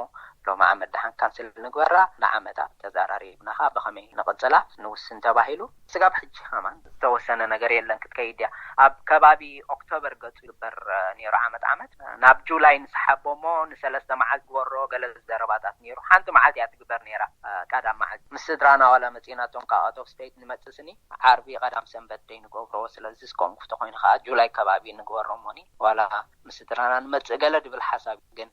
ሎሚ ዓመት ደሓን ካንስል ንግበራ፣ ንዓመታ ተዘራሪብና ኸኣ ብኸመይ ንቕጽላ ንውስን ተባሂሉ። ስጋብ ሕጂ ከማን ዝተወሰነ ነገር የለን፣ ክትከይድ እያ። ኣብ ከባቢ ኦክቶበር ገጹ ይግበር ነይሩ ዓመት ዓመት ናብ ጁላይ ንስሓቦ እሞ ንሰለስተ መዓልቲ ግበሮ ገለ ዘረባታት ነይሩ። ሓንቲ መዓልቲ እያ ትግበር ነይራ፣ ቀዳም መዓልቲ ምስ ስድራና ዋላ መጺእና እቶም ካብ ኣውት ኦፍ ስቴት ንመጽእ ስኒ ዓርቢ ቀዳም ሰንበት ደይ ንገብሮ። ስለዚ እስከም ክፍቶ ኮይኑ ከኣ ጁላይ ከባቢ ንግበሮ እሞኒ ዋላ ምስ ስድራና ንመጽእ ገለ ድብል ሓሳብ ግን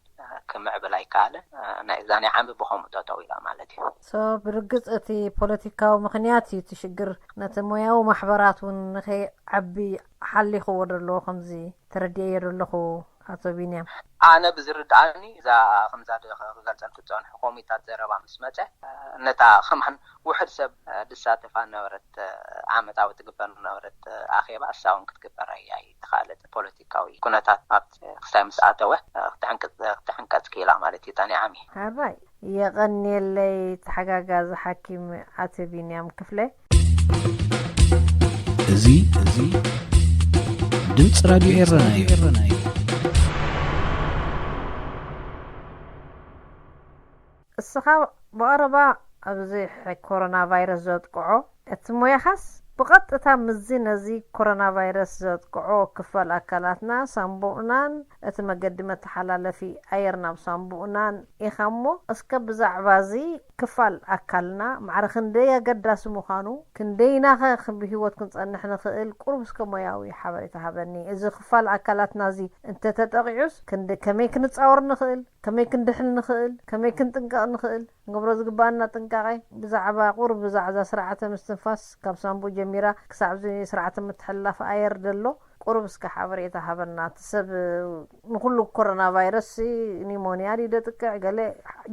ክምዕብል ኣይከኣልን። ናይ እዛ ናይ ዓንቢ ብኸምኡ ጠጠው ኢላ ማለት እዩ። ሶ ብርግጽ እቲ ፖለቲካዊ ምኽንያት እዩ እቲ ሽግር። ነቲ ሞያዊ ማሕበራት እውን ንኸይዓቢ ሓሊኽዎ ደለዎ ከምዚ ተረዲኤዮ ደለኹ። ኣቶ ቢንያም ኣነ ብዝርድኣኒ እዛ ከምዛ ክገልጸልክ ዝጸንሑ ኮሚታት ዘረባ ምስ መጸ ነታ ከማን ውሕድ ሰብ ድሳተፋ ነበረት ዓመታዊ ትግበር ነበረት ኣኼባ እሳውን ክትግበር ኣይተኻለት። ፖለቲካዊ ኩነታት ኣብ ክስታይ ምስ ኣተወ ክትሕንቀጽ ክኢላ ማለት እዩ። ጸኒዓም እዩ። ሓራይ የቐንየለይ ተሓጋጋዚ ሓኪም ኣቶ ቢንያም ክፍለ። እዚ እዚ ድምፂ ራድዮ ኤረና እዩ። እስኻ ብቐረባ ኣብዚ ኮሮና ቫይረስ ዘጥቅዖ እቲ ሞያኻስ ብቐጥታ ምስዚ ነዚ ኮሮና ቫይረስ ዘጥቅዖ ክፋል ኣካላትና ሳምቡእናን እቲ መገዲ መተሓላለፊ ኣየር ናብ ሳምቡእናን ኢኻ እሞ እስከ ብዛዕባ እዚ ክፋል ኣካልና ማዕረ ክንደይ ኣገዳሲ ምዃኑ ክንደይናኸ ብህይወት ክንጸንሕ ንኽእል ቁሩብ እስከ ሞያዊ ሓበሬታ ሃበኒ። እዚ ክፋል ኣካላትና እዚ እንተተጠቒዑስ ክንዲ ከመይ ክንጻወር ንኽእል? ከመይ ክንድሕን ንኽእል፣ ከመይ ክንጥንቀቕ ንኽእል፣ ንገብሮ ዝግባኣና ጥንቃቄ ብዛዕባ ቁሩብ ብዛዕባ ስርዓተ ምስትንፋስ ካብ ሳንቡእ ጀሚራ ክሳብ እዚ ስርዓተ ምትሕልላፍ ኣየር ደሎ ቁሩብ እስከ ሓበሬታ ሃበና። እቲ ሰብ ንኩሉ ኮሮና ቫይረስ ሲ ኒሞንያ ድዩ ደጥቅዕ ገለ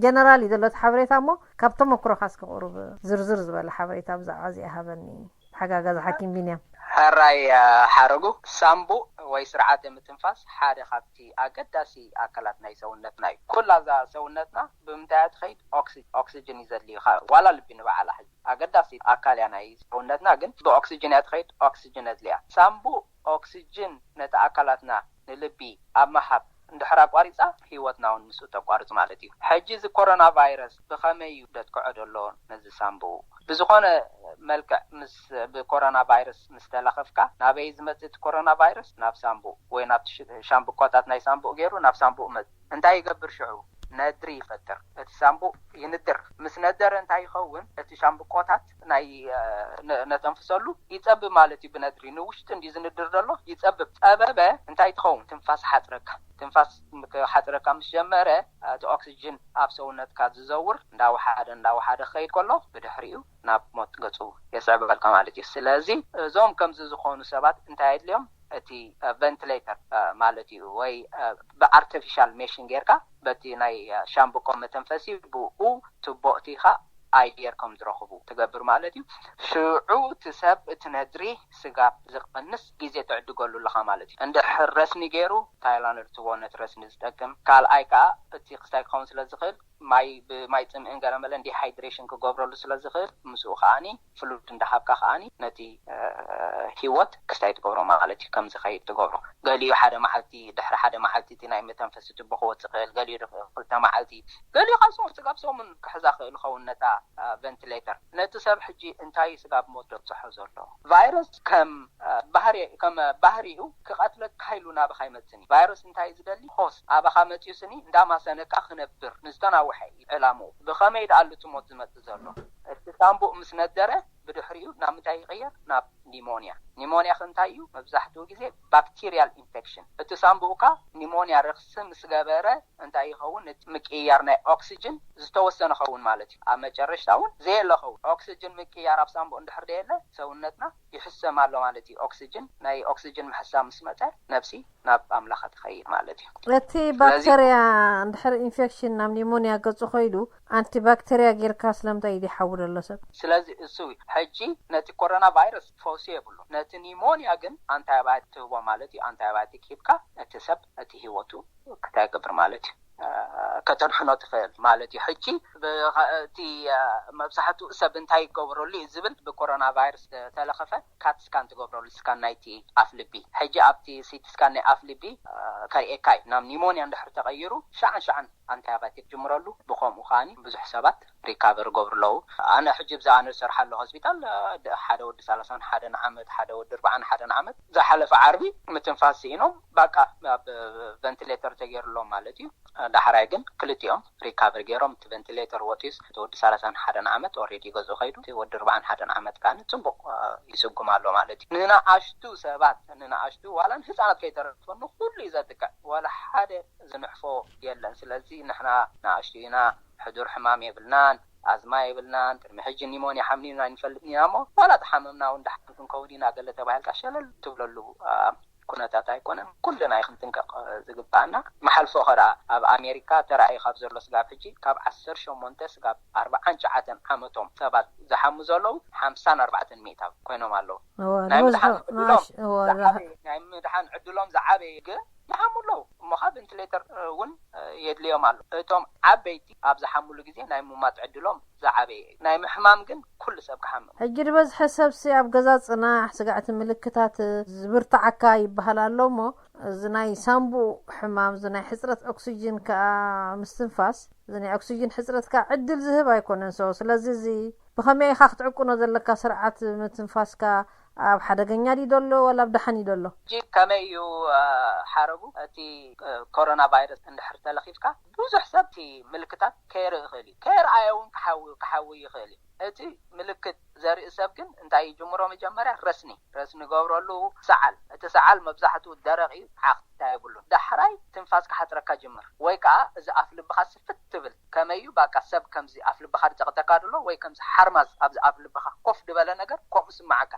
ጀነራል እዩ ዘሎ እቲ ሓበሬታ እሞ ካብ ተመክሮኻ እስከ ቁሩብ ዝርዝር ዝበለ ሓበሬታ ብዛዕባ እዚኣ ሃበኒ። ተሓጋጋዚ ሓኪም ቢንያም። ሕራይ ሓረጉ። ሳምቡእ ወይ ስርዓተ ምትንፋስ ሓደ ካብቲ ኣገዳሲ ኣካላት ናይ ሰውነትና እዩ። ኩላ እዛ ሰውነትና ብምንታይ እያ ትኸይድ? ኦክሲጅን እዩ ዘድልዩ። ዋላ ልቢ ንበዓላ ሕጂ ኣገዳሲ ኣካል እያ ናይ ሰውነትና፣ ግን ብኦክሲጅን እያ ትኸይድ። ኦክሲጅን ኣድልያ። ሳምቡእ ኦክሲጅን ነቲ ኣካላትና ንልቢ ኣብ ምሃብ እንድሕር ኣቋሪፃ ህይወትና እውን ምስኡ ተቋርፅ ማለት እዩ። ሕጂ እዚ ኮሮና ቫይረስ ብኸመይ እዩ ደጥቅዖ ዘሎ ነዚ ሳምቡኡ? ብዝኾነ መልክዕ ምስ ብኮሮና ቫይረስ ምስ ተለኸፍካ ናበይ ዝመፅእ እቲ ኮሮና ቫይረስ? ናብ ሳምቡእ ወይ ናብቲ ሻምብቆታት ናይ ሳምቡእ ገይሩ ናብ ሳምቡእ መፅ እንታይ ይገብር ሽዑ? ነድሪ ይፈጥር። እቲ ሳምቡእ ይንድር። ምስ ነደረ እንታይ ይኸውን? እቲ ሻምብቆታት ናይ ነተንፍሰሉ ይፀብብ ማለት እዩ። ብነድሪ ንውሽጢ እንዲ ዝንድር ዘሎ ይፀብብ። ፀበበ እንታይ ትኸውን? ትንፋስ ሓፅረካ። ትንፋስ ሓፅረካ ምስ ጀመረ እቲ ኦክሲጅን ኣብ ሰውነትካ ዝዘውር እንዳወሓደ እንዳወሓደ ክኸይድ ከሎ ብድሕሪኡ ናብ ሞት ገፁ የስዕበልካ ማለት እዩ። ስለዚ እዞም ከምዚ ዝኾኑ ሰባት እንታይ ኣድልዮም? እቲ ቨንትሌተር ማለት እዩ ወይ ብኣርቲፊሻል ሜሽን ጌርካ በቲ ናይ ሻምብቆ መተንፈሲ ብኡ ቱቦ እቲኻ ኣየር ከም ዝረኽቡ ትገብር ማለት እዩ። ሽዑ እቲ ሰብ እቲ ነድሪ ስጋብ ዝቕንስ ግዜ ትዕድገሉ ኣለኻ ማለት እዩ። እንድሕር ረስኒ ገይሩ፣ ታይላንድ ትቦ ነቲ ረስኒ ዝጠቅም። ካልኣይ ከዓ እቲ ክስታይ ክኸውን ስለ ዝኽእል፣ ማይ ብማይ ፅምእን ገለመለን ዲሃይድሬሽን ክገብረሉ ስለ ዝኽእል፣ ምስኡ ከዓኒ ፍሉድ እንዳሃብካ ከዓኒ ነቲ ሂወት ክስታይ ትገብሮ ማለት እዩ። ከም ዝኸይድ ትገብሮ፣ ገሊኡ ሓደ መዓልቲ፣ ድሕሪ ሓደ መዓልቲ እቲ ናይ መተንፈሲ ትቦ ክወፅእ ክእል፣ ገሊኡ ክልተ መዓልቲ፣ ገሊኡ ካብ ሰሙን ስጋብ ሰሙን ክሕዛ ክእል ኸውን ነታ ቨንትሌተር። ነቲ ሰብ ሕጂ እንታይ ስጋብ ሞት ደብፅሖ ዘሎ? ቫይረስ ከም ባህሪ ከም ባህሪኡ ክቐትለካ ኢሉ ናባኻ ይመፅን እዩ። ቫይረስ እንታይ ዝደሊ? ሆስ ኣባኻ መፅዩ ስኒ እንዳማሰነካ ክነብር ንዝተናውሐ እዩ ዕላምኡ። ብኸመይ ደኣ ኣሉ እቲ ሞት ዝመፅእ ዘሎ? እቲ ሳምቡእ ምስ ነደረ ብድሕሪኡ ናብ ምንታይ ይቕየር? ናብ ኒሞንያ። ኒሞንያ ከ እንታይ እዩ? መብዛሕትኡ ግዜ ባክቴሪያል ኢንፌክሽን። እቲ ሳምቡእካ ኒሞንያ ረክሲ ምስ ገበረ እንታይ ይኸውን? እቲ ምቅይያር ናይ ኦክሲጅን ዝተወሰነ ኸውን ማለት እዩ። ኣብ መጨረሽታ እውን ዘየለ ኸውን። ኦክሲጅን ምቅያር ኣብ ሳምቡእ እንድሕር ደየለ ሰውነትና ይሕሰም ኣሎ ማለት እዩ። ኦክሲጅን ናይ ኦክሲጅን ምሕሳም ምስ መፀ ነብሲ ናብ ኣምላኻ ትኸይድ ማለት እዩ። እቲ ስለዚ ባክተርያ እንድሕር ኢንፌክሽን ናብ ኒሞንያ ገፁ ከይዱ ኣንቲባክተርያ ጌርካ ስለምንታይ እዩ ሓዊ ዘሎ ሰብ? ስለዚ እሱ ሕጂ ነቲ ኮሮና ቫይረስ ፈውሲ የብሉ። ነቲ ኒሞንያ ግን ኣንታይባዮቲክ ትህቦ ማለት እዩ። ኣንታይባዮቲክ ሂብካ እቲ ሰብ እቲ ህይወቱ ክተግብር ማለት እዩ። ከተድሕኖ ትኽእል ማለት እዩ። ሕጂ እቲ መብዛሕትኡ ሰብ እንታይ ይገብረሉ እዩ ዝብል ብኮሮና ቫይረስ ዝተለኸፈ ካት ስካን ትገብረሉ ስካን ናይቲ ኣፍ ልቢ። ሕጂ ኣብቲ ሲቲ ስካን ናይ ኣፍ ልቢ ከርእየካ እዩ። ናብ ኒሞንያ እንድሕር ተቐይሩ ሸዓን ሸዓን ኣንታይባዮቲክ ጅምረሉ። ብኸምኡ ከዓኒ ብዙሕ ሰባት ሪካቨር ገብሩ ኣለዉ። ኣነ ሕጂ ብዛ ኣነ ዝሰርሓሉ ሆስፒታል ሓደ ወዲ ሰላሳን ሓደን ዓመት፣ ሓደ ወዲ ኣርባዓን ሓደን ዓመት ዝሓለፈ ዓርቢ ምትንፋስ ስኢኖም ባቃ ኣብ ቨንትሌተር ተገይሩሎም ማለት እዩ። ዳሕራይ ግን ክልቲኦም ሪካቨር ገይሮም እቲ ቨንትሌተር ወፂኡስ እቲ ወዲ ሰላሳን ሓደን ዓመት ኦሬዲ ገዝኡ ከይዱ፣ እቲ ወዲ ኣርባዓን ሓደን ዓመት ከዓ ፅቡቅ ይስጉም ኣሎ ማለት እዩ። ንንኣሽቱ ሰባት ንንኣሽቱ ዋላ ንህፃናት ከይተረፈ ንኩሉ እዩ ዘጥቅዕ። ዋላ ሓደ ዝንሕፎ የለን። ስለዚ ንሕና ንኣሽቱ ኢና፣ ሕዱር ሕማም የብልናን፣ ኣዝማ የብልናን፣ ቅድሚ ሕጂ ኒሞንያ ሓሚምና ኣይንፈልጥን ኢና እሞ ዋላ ተሓመምና እውን ደሓን ክንከውን ኢና ገለ ተባሂልካ ሸለል ትብለሉ ኩነታት ኣይኮነን። ኩልና እዩ ክንጥንቀቕ ዝግባኣና። መሓልፎ ከ ደኣ ኣብ ኣሜሪካ ተራእዩ ካብ ዘሎ ስጋብ ሕጂ ካብ ዓሰርተ ሸሞንተ ስጋብ ኣርባዓን ትሽዓተን ዓመቶም ሰባት ዝሓሙ ዘለዉ ሓምሳን ኣርባዕተን ሚእታዊ ኮይኖም ኣለዉ። ናይ ምድሓን ዕድሎም ዝዓበየ ግን ይሓሙ ኣለዉ እሞ ካብ ቨንትሌተር እውን የድልዮም ኣሎ። እቶም ዓበይቲ ኣብ ዝሓምሉ ግዜ ናይ ምማት ዕድሎም ዝዓበየ እዩ። ናይ ምሕማም ግን ኩሉ ሰብ ክሓምም። ሕጂ ዝበዝሐ ሰብሲ ኣብ ገዛ ፅናሕ፣ ስጋዕቲ ምልክታት ዝብርትዓካ ይበሃል ኣሎ እሞ እዚ ናይ ሳምቡእ ሕማም፣ እዚ ናይ ሕፅረት ኦክሲጅን ከዓ ምስትንፋስ፣ እዚ ናይ ኦክሲጅን ሕፅረት ከዓ ዕድል ዝህብ ኣይኮነን። ሰው ስለዚ እዚ ብኸመይ ኢኻ ክትዕቅኖ ዘለካ ስርዓት ምትንፋስካ ኣብ ሓደገኛ ድዩ ዘሎ ዋላ ኣብ ደሓን እዩ ዘሎ? ሕጂ ከመይ እዩ ሓረጉ እቲ ኮሮና ቫይረስ እንድሕር ተለኺፍካ ብዙሕ ሰብ እቲ ምልክታት ከየርኢ ይኽእል እዩ። ከየርኣየ እውን ክሓዊ ይኽእል እዩ። እቲ ምልክት ዘርኢ ሰብ ግን እንታይ ይጅምሮ? መጀመርያ ረስኒ ረስኒ ገብረሉ። ሰዓል፣ እቲ ሰዓል መብዛሕትኡ ደረቕ እዩ፣ ዓኽታ የብሉን። ዳሕራይ ትንፋስ ክሓፅረካ ጅምር ወይ ከዓ እዚ ኣፍ ልብኻ ስፍት ትብል። ከመይ እዩ? ባቃ ሰብ ከምዚ ኣፍ ልብኻ ዝፀቕጠካ ድሎ ወይ ከምዚ ሓርማዝ ኣብዚ ኣፍ ልብኻ ኮፍ ዝበለ ነገር ከምኡ ስማዓካ።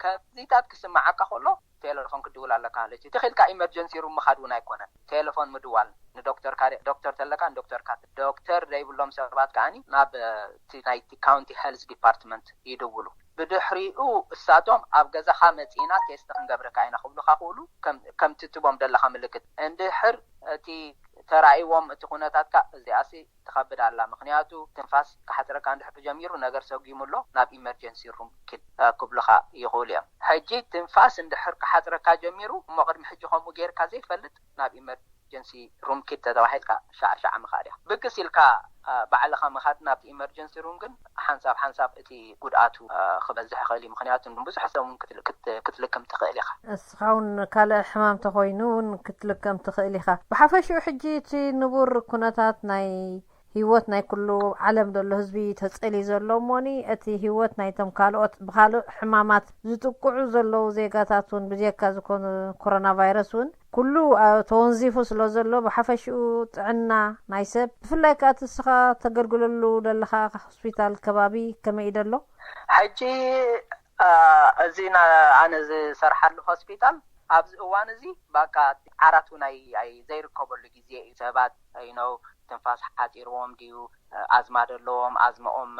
ከምዚታት ክስማዓካ ከሎ ቴሌፎን ክድውል ኣለካ ማለት እዩ። ተኺልካ ኢመርጀንሲ ሩም ምኻድ እውን ኣይኮነን። ቴሌፎን ምድዋል ንዶክተርካ ዶክተር ተለካ ንዶክተርካ ዶክተር ዘይብሎም ሰባት ከዓኒ ናብ እቲ ናይቲ ካውንቲ ሄልዝ ዲፓርትመንት ይድውሉ። ብድሕሪኡ እሳቶም ኣብ ገዛኻ መፂና ቴስት ክንገብረካ ኢና ክብሉካ ክእሉ ከምቲ ትቦም ደለካ ምልክት እንድሕር እቲ ተራእይዎም እቲ ኩነታትካ እዚኣሲ ትኸብድ ኣላ። ምክንያቱ ትንፋስ ክሓፅረካ እንድሕር ጀሚሩ ነገር ሰጊሙ ኣሎ ናብ ኢመርጀንሲ ሩም ኪድ ክብሉካ ይኽእሉ እዮም። ሕጂ ትንፋስ እንድሕር ክሓፅረካ ጀሚሩ እሞ ቅድሚ ሕጂ ከምኡ ጌርካ ዘይትፈልጥ ናብ ኢመርጀንሲ ሩም ኪድ ተተባሂልካ ሻዕ ሻዕ ምኻድ ኢኻ። ብቅስ ኢልካ ባዕልኻ ምኻድ ናብቲ ኢመርጀንሲ ሩም ግን ሓንሳብ ሓንሳብ እቲ ጉድኣቱ ክበዝሕ ይኽእል እዩ። ምክንያቱ ብዙሕ ሰብ እውን ክትልክም ትኽእል ኢኻ። እስኻ እውን ካልእ ሕማም ተኾይኑ እውን ክትልከም ትኽእል ኢኻ። ብሓፈሽኡ ሕጂ እቲ ንቡር ኩነታት ናይ ህይወት ናይ ኩሉ ዓለም ዘሎ ህዝቢ ተጸልዩ ዘሎ እሞኒ እቲ ህይወት ናይቶም ካልኦት ብካልእ ሕማማት ዝጥቅዑ ዘለዉ ዜጋታት እውን ብጀካ ዝኾነ ኮሮና ቫይረስ እውን ኩሉ ተወንዚፉ ስለ ዘሎ ብሓፈሽኡ ጥዕና ናይ ሰብ ብፍላይ ከዓ እቲ እስኻ ተገልግለሉ ዘለኻ ሆስፒታል ከባቢ ከመይ እዩ ደሎ? ሕጂ እዚ ኣነ ዝሰርሓሉ ሆስፒታል ኣብዚ እዋን እዚ በቃ ዓራት እውን ኣይ ዘይርከበሉ ግዜ እዩ። ሰባት you know ትንፋስ ሓፂርዎም ድዩ፣ ኣዝማ ደለዎም፣ ኣዝመኦም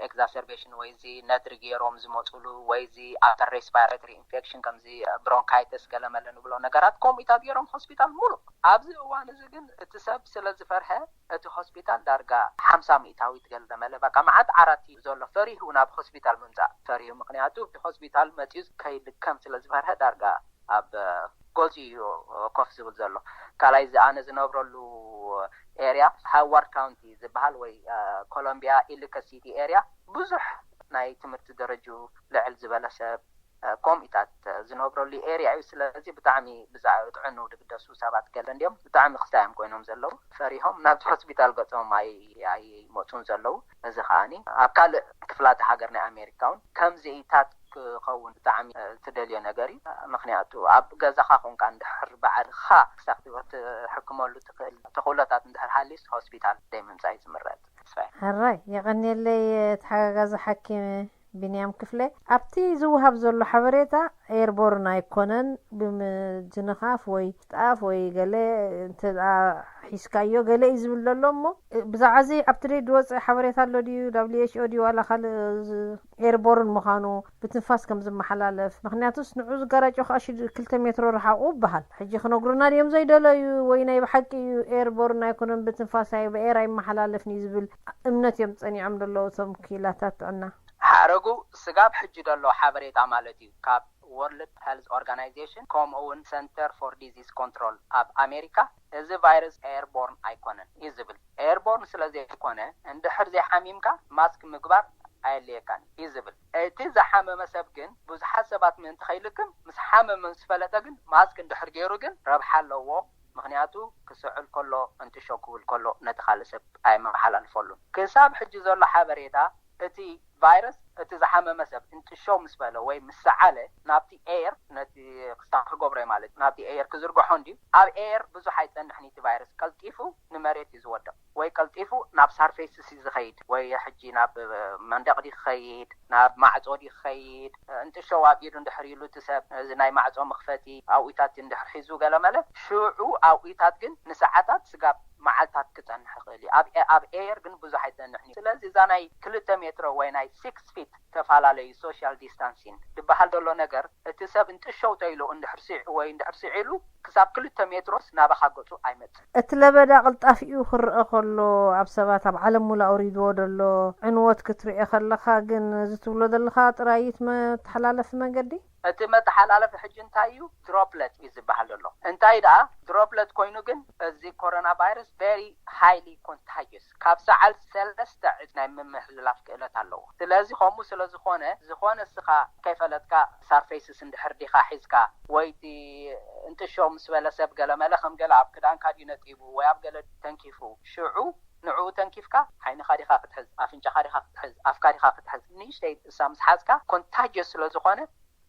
ኤግዛሰርቤሽን ወይ እዚ ነድሪ ገይሮም ዝመፅሉ ወይ እዚ ኣፐር ሬስፓይሬተሪ ኢንፌክሽን ከምዚ ብሮንካይተስ ገለመለ ንብሎ ነገራት ከምኡታት ገይሮም ሆስፒታል ሙሉእ። ኣብዚ እዋን እዚ ግን እቲ ሰብ ስለ ዝፈርሀ እቲ ሆስፒታል ዳርጋ ሓምሳ ሚእታዊት ገለመለ በቃ መዓት ዓራት እዩ ዘሎ። ፈሪሁ ናብ ሆስፒታል ምምፃእ ፈሪሁ፣ ምክንያቱ ሆስፒታል መፂኡ ከይልከም ስለ ዝፈርሀ ዳርጋ ኣብ ገዝኡ እዩ ኮፍ ዝብል ዘሎ። ካልኣይ እዚ ኣነ ዝነብረሉ ኤርያ ሃዋርድ ካውንቲ ዝበሃል ወይ ኮሎምቢያ ኢሊከ ሲቲ ኤርያ ብዙሕ ናይ ትምህርቲ ደረጅኡ ልዕል ዝበለ ሰብ ከምኡታት ዝነብረሉ ኤርያ እዩ። ስለዚ ብጣዕሚ ብዛ ጥዕንኡ ድግደሱ ሰባት ገለ እንዲኦም ብጣዕሚ ክስታይ እዮም ኮይኖም ዘለዉ። ፈሪሆም ናብቲ ሆስፒታል ገጾም ኣይ ኣይመፁን ዘለዉ። እዚ ከዓኒ ኣብ ካልእ ክፍላተ ሃገር ናይ ኣሜሪካ እውን ከምዚኢታት ክኸውን ብጣዕሚ ትደልዮ ነገር እዩ። ምክንያቱ ኣብ ገዛኻ ኮንካ እንድሕር ባዕልኻ ክሳብ ትሕክመሉ ትኽእል ተኽእሎታት እንድሕር ሃልዩስ ሆስፒታል ደይ ምምፃእ እዩ ዝምረፅ። ተስፋይ። ሕራይ የቐንየለይ ተሓጋጋዚ ሓኪም ቢንያም ክፍለ። ኣብቲ ዝወሃብ ዘሎ ሓበሬታ ኤርቦርን ኣይኮነን፣ ብምጅንኻፍ ወይ ጣፍ ወይ ገለ እንተ ደኣ ሒዝካዮ ገለ እዩ ዝብል ዘሎ። እሞ ብዛዕባ እዚ ኣብቲ ደይ ዝወፀ ሓበሬታ ኣሎ ድዩ? ደብሊው ኤች ኦ ድዩ ዋላ ካልእ ዝ- ኤርቦርን ምዃኑ ብትንፋስ ከም ዝመሓላለፍ? ምክንያቱስ ንዑ ዝጋራጮ ከዓ ሽድ ክልተ ሜትሮ ረሓቑ ይበሃል። ሕጂ ክነግሩና ድዮም ዘይደለዩ ወይ ናይ ብሓቂ እዩ ኤርቦርን ኣይኮነን ብትንፋስ ኣይ ብኤር ኣይመሓላለፍን እዩ ዝብል እምነት እዮም ጸኒዖም ዘለዉ እቶም ክኢላታት ጥዕና። ሓረጉ ስጋብ ሕጂ ዘሎ ሓበሬታ ማለት እዩ ካብ ወርልድ ሄልዝ ኦርጋናይዜሽን ከምኡ እውን ሰንተር ፎር ዲዚዝ ኮንትሮል ኣብ ኣሜሪካ እዚ ቫይረስ ኤርቦርን ኣይኮነን እዩ ዝብል። ኤርቦርን ስለ ዘይኮነ እንድሕር ዘይሓሚምካ ማስክ ምግባር ኣየድልየካን እዩ ዝብል። እቲ ዝሓመመ ሰብ ግን ብዙሓት ሰባት ምእንቲ ከይልክም ምስ ሓመመ ምስ ፈለጠ ግን ማስክ እንድሕር ገይሩ ግን ረብሓ ኣለዎ። ምክንያቱ ክስዕል ከሎ እንጥሾ ክብል ከሎ ነቲ ካልእ ሰብ ኣይመሓላልፈሉን። ክሳብ ሕጂ ዘሎ ሓበሬታ እቲ ቫይረስ እቲ ዝሓመመ ሰብ እንጥሾ ምስ በለ ወይ ምስ ሰዓለ ናብቲ ኤየር ነቲ ክስታ ክገብሮ ማለት ናብቲ ኤየር ክዝርግሖ እንድዩ። ኣብ ኤየር ብዙሕ ኣይፀንሕን እቲ ቫይረስ ቀልጢፉ ንመሬት እዩ ዝወድቕ ወይ ቀልጢፉ ናብ ሳርፌስስ እዩ ዝኸይድ ወይ ሕጂ ናብ መንደቕ ድዩ ክኸይድ ናብ ማዕፆ ድዩ ክኸይድ እንጥሾ ኣብ ኢዱ እንድሕር ኢሉ እቲ ሰብ እዚ ናይ ማዕፆ መኽፈቲ ኣብኡታት እንድሕር ሒዙ ገለመለ ሽዑ ኣብኡታት ግን ንሰዓታት ስጋብ መዓልታት ክፀንሕ ይኽእል እዩ። ኣብ ኤየር ግን ብዙሕ ኣይፀንሕን እዩ። ስለዚ እዛ ናይ ክልተ ሜትሮ ወይ ናይ ሲክስ ፊት ተፈላለዩ ሶሻል ዲስታንሲን ዝበሃል ዘሎ ነገር እቲ ሰብ እንጥሸው ተይሉ እንድሕር ስዒ ወይ እንድሕር ስዒሉ ክሳብ ክልተ ሜትሮስ ናባኻ ገፁ ኣይመፅእ። እቲ ለበዳ ቅልጣፊኡ ክረአ ከሎ ኣብ ሰባት ኣብ ዓለም ሙሉ ኣውሪድዎ ዘሎ ዕንወት ክትሪኦ ከለኻ ግን እዚ ትብሎ ዘለኻ ጥራይ እዩ እቲ መተሓላለፊ መንገዲ? እቲ መተሓላለፊ ሕጂ እንታይ እዩ? ድሮፕለት እዩ ዝበሃል ዘሎ። እንታይ ደኣ ድሮፕለት ኮይኑ ግን እዚ ኮሮና ቫይረስ ቨሪ ሃይሊ ኮንታጅስ ካብ ሰዓል ሰለስተ ዕጽ ናይ ምምሕልላፍ ክእለት ኣለዎ። ስለዚ ከምኡ ስለ ዝኾነ ዝኾነ እስኻ ከይፈለጥካ ሳርፌስስ እንድሕር ዲኻ ሒዝካ ወይ እቲ እንጥሾ ምስ በለ ሰብ ገለመለ ከም ገለ ኣብ ክዳንካ ድዩ ነጢቡ ወይ ኣብ ገለ ተንኪፉ ሽዑ ንዕኡ ተንኪፍካ ዓይንኻ ዲኻ ክትሕዝ ኣፍንጫኻ ዲኻ ክትሕዝ ኣፍካ ዲኻ ክትሕዝ ንእሽተይ እሳ ምስ ሓዝካ ኮንታጅስ ስለ ዝኾነ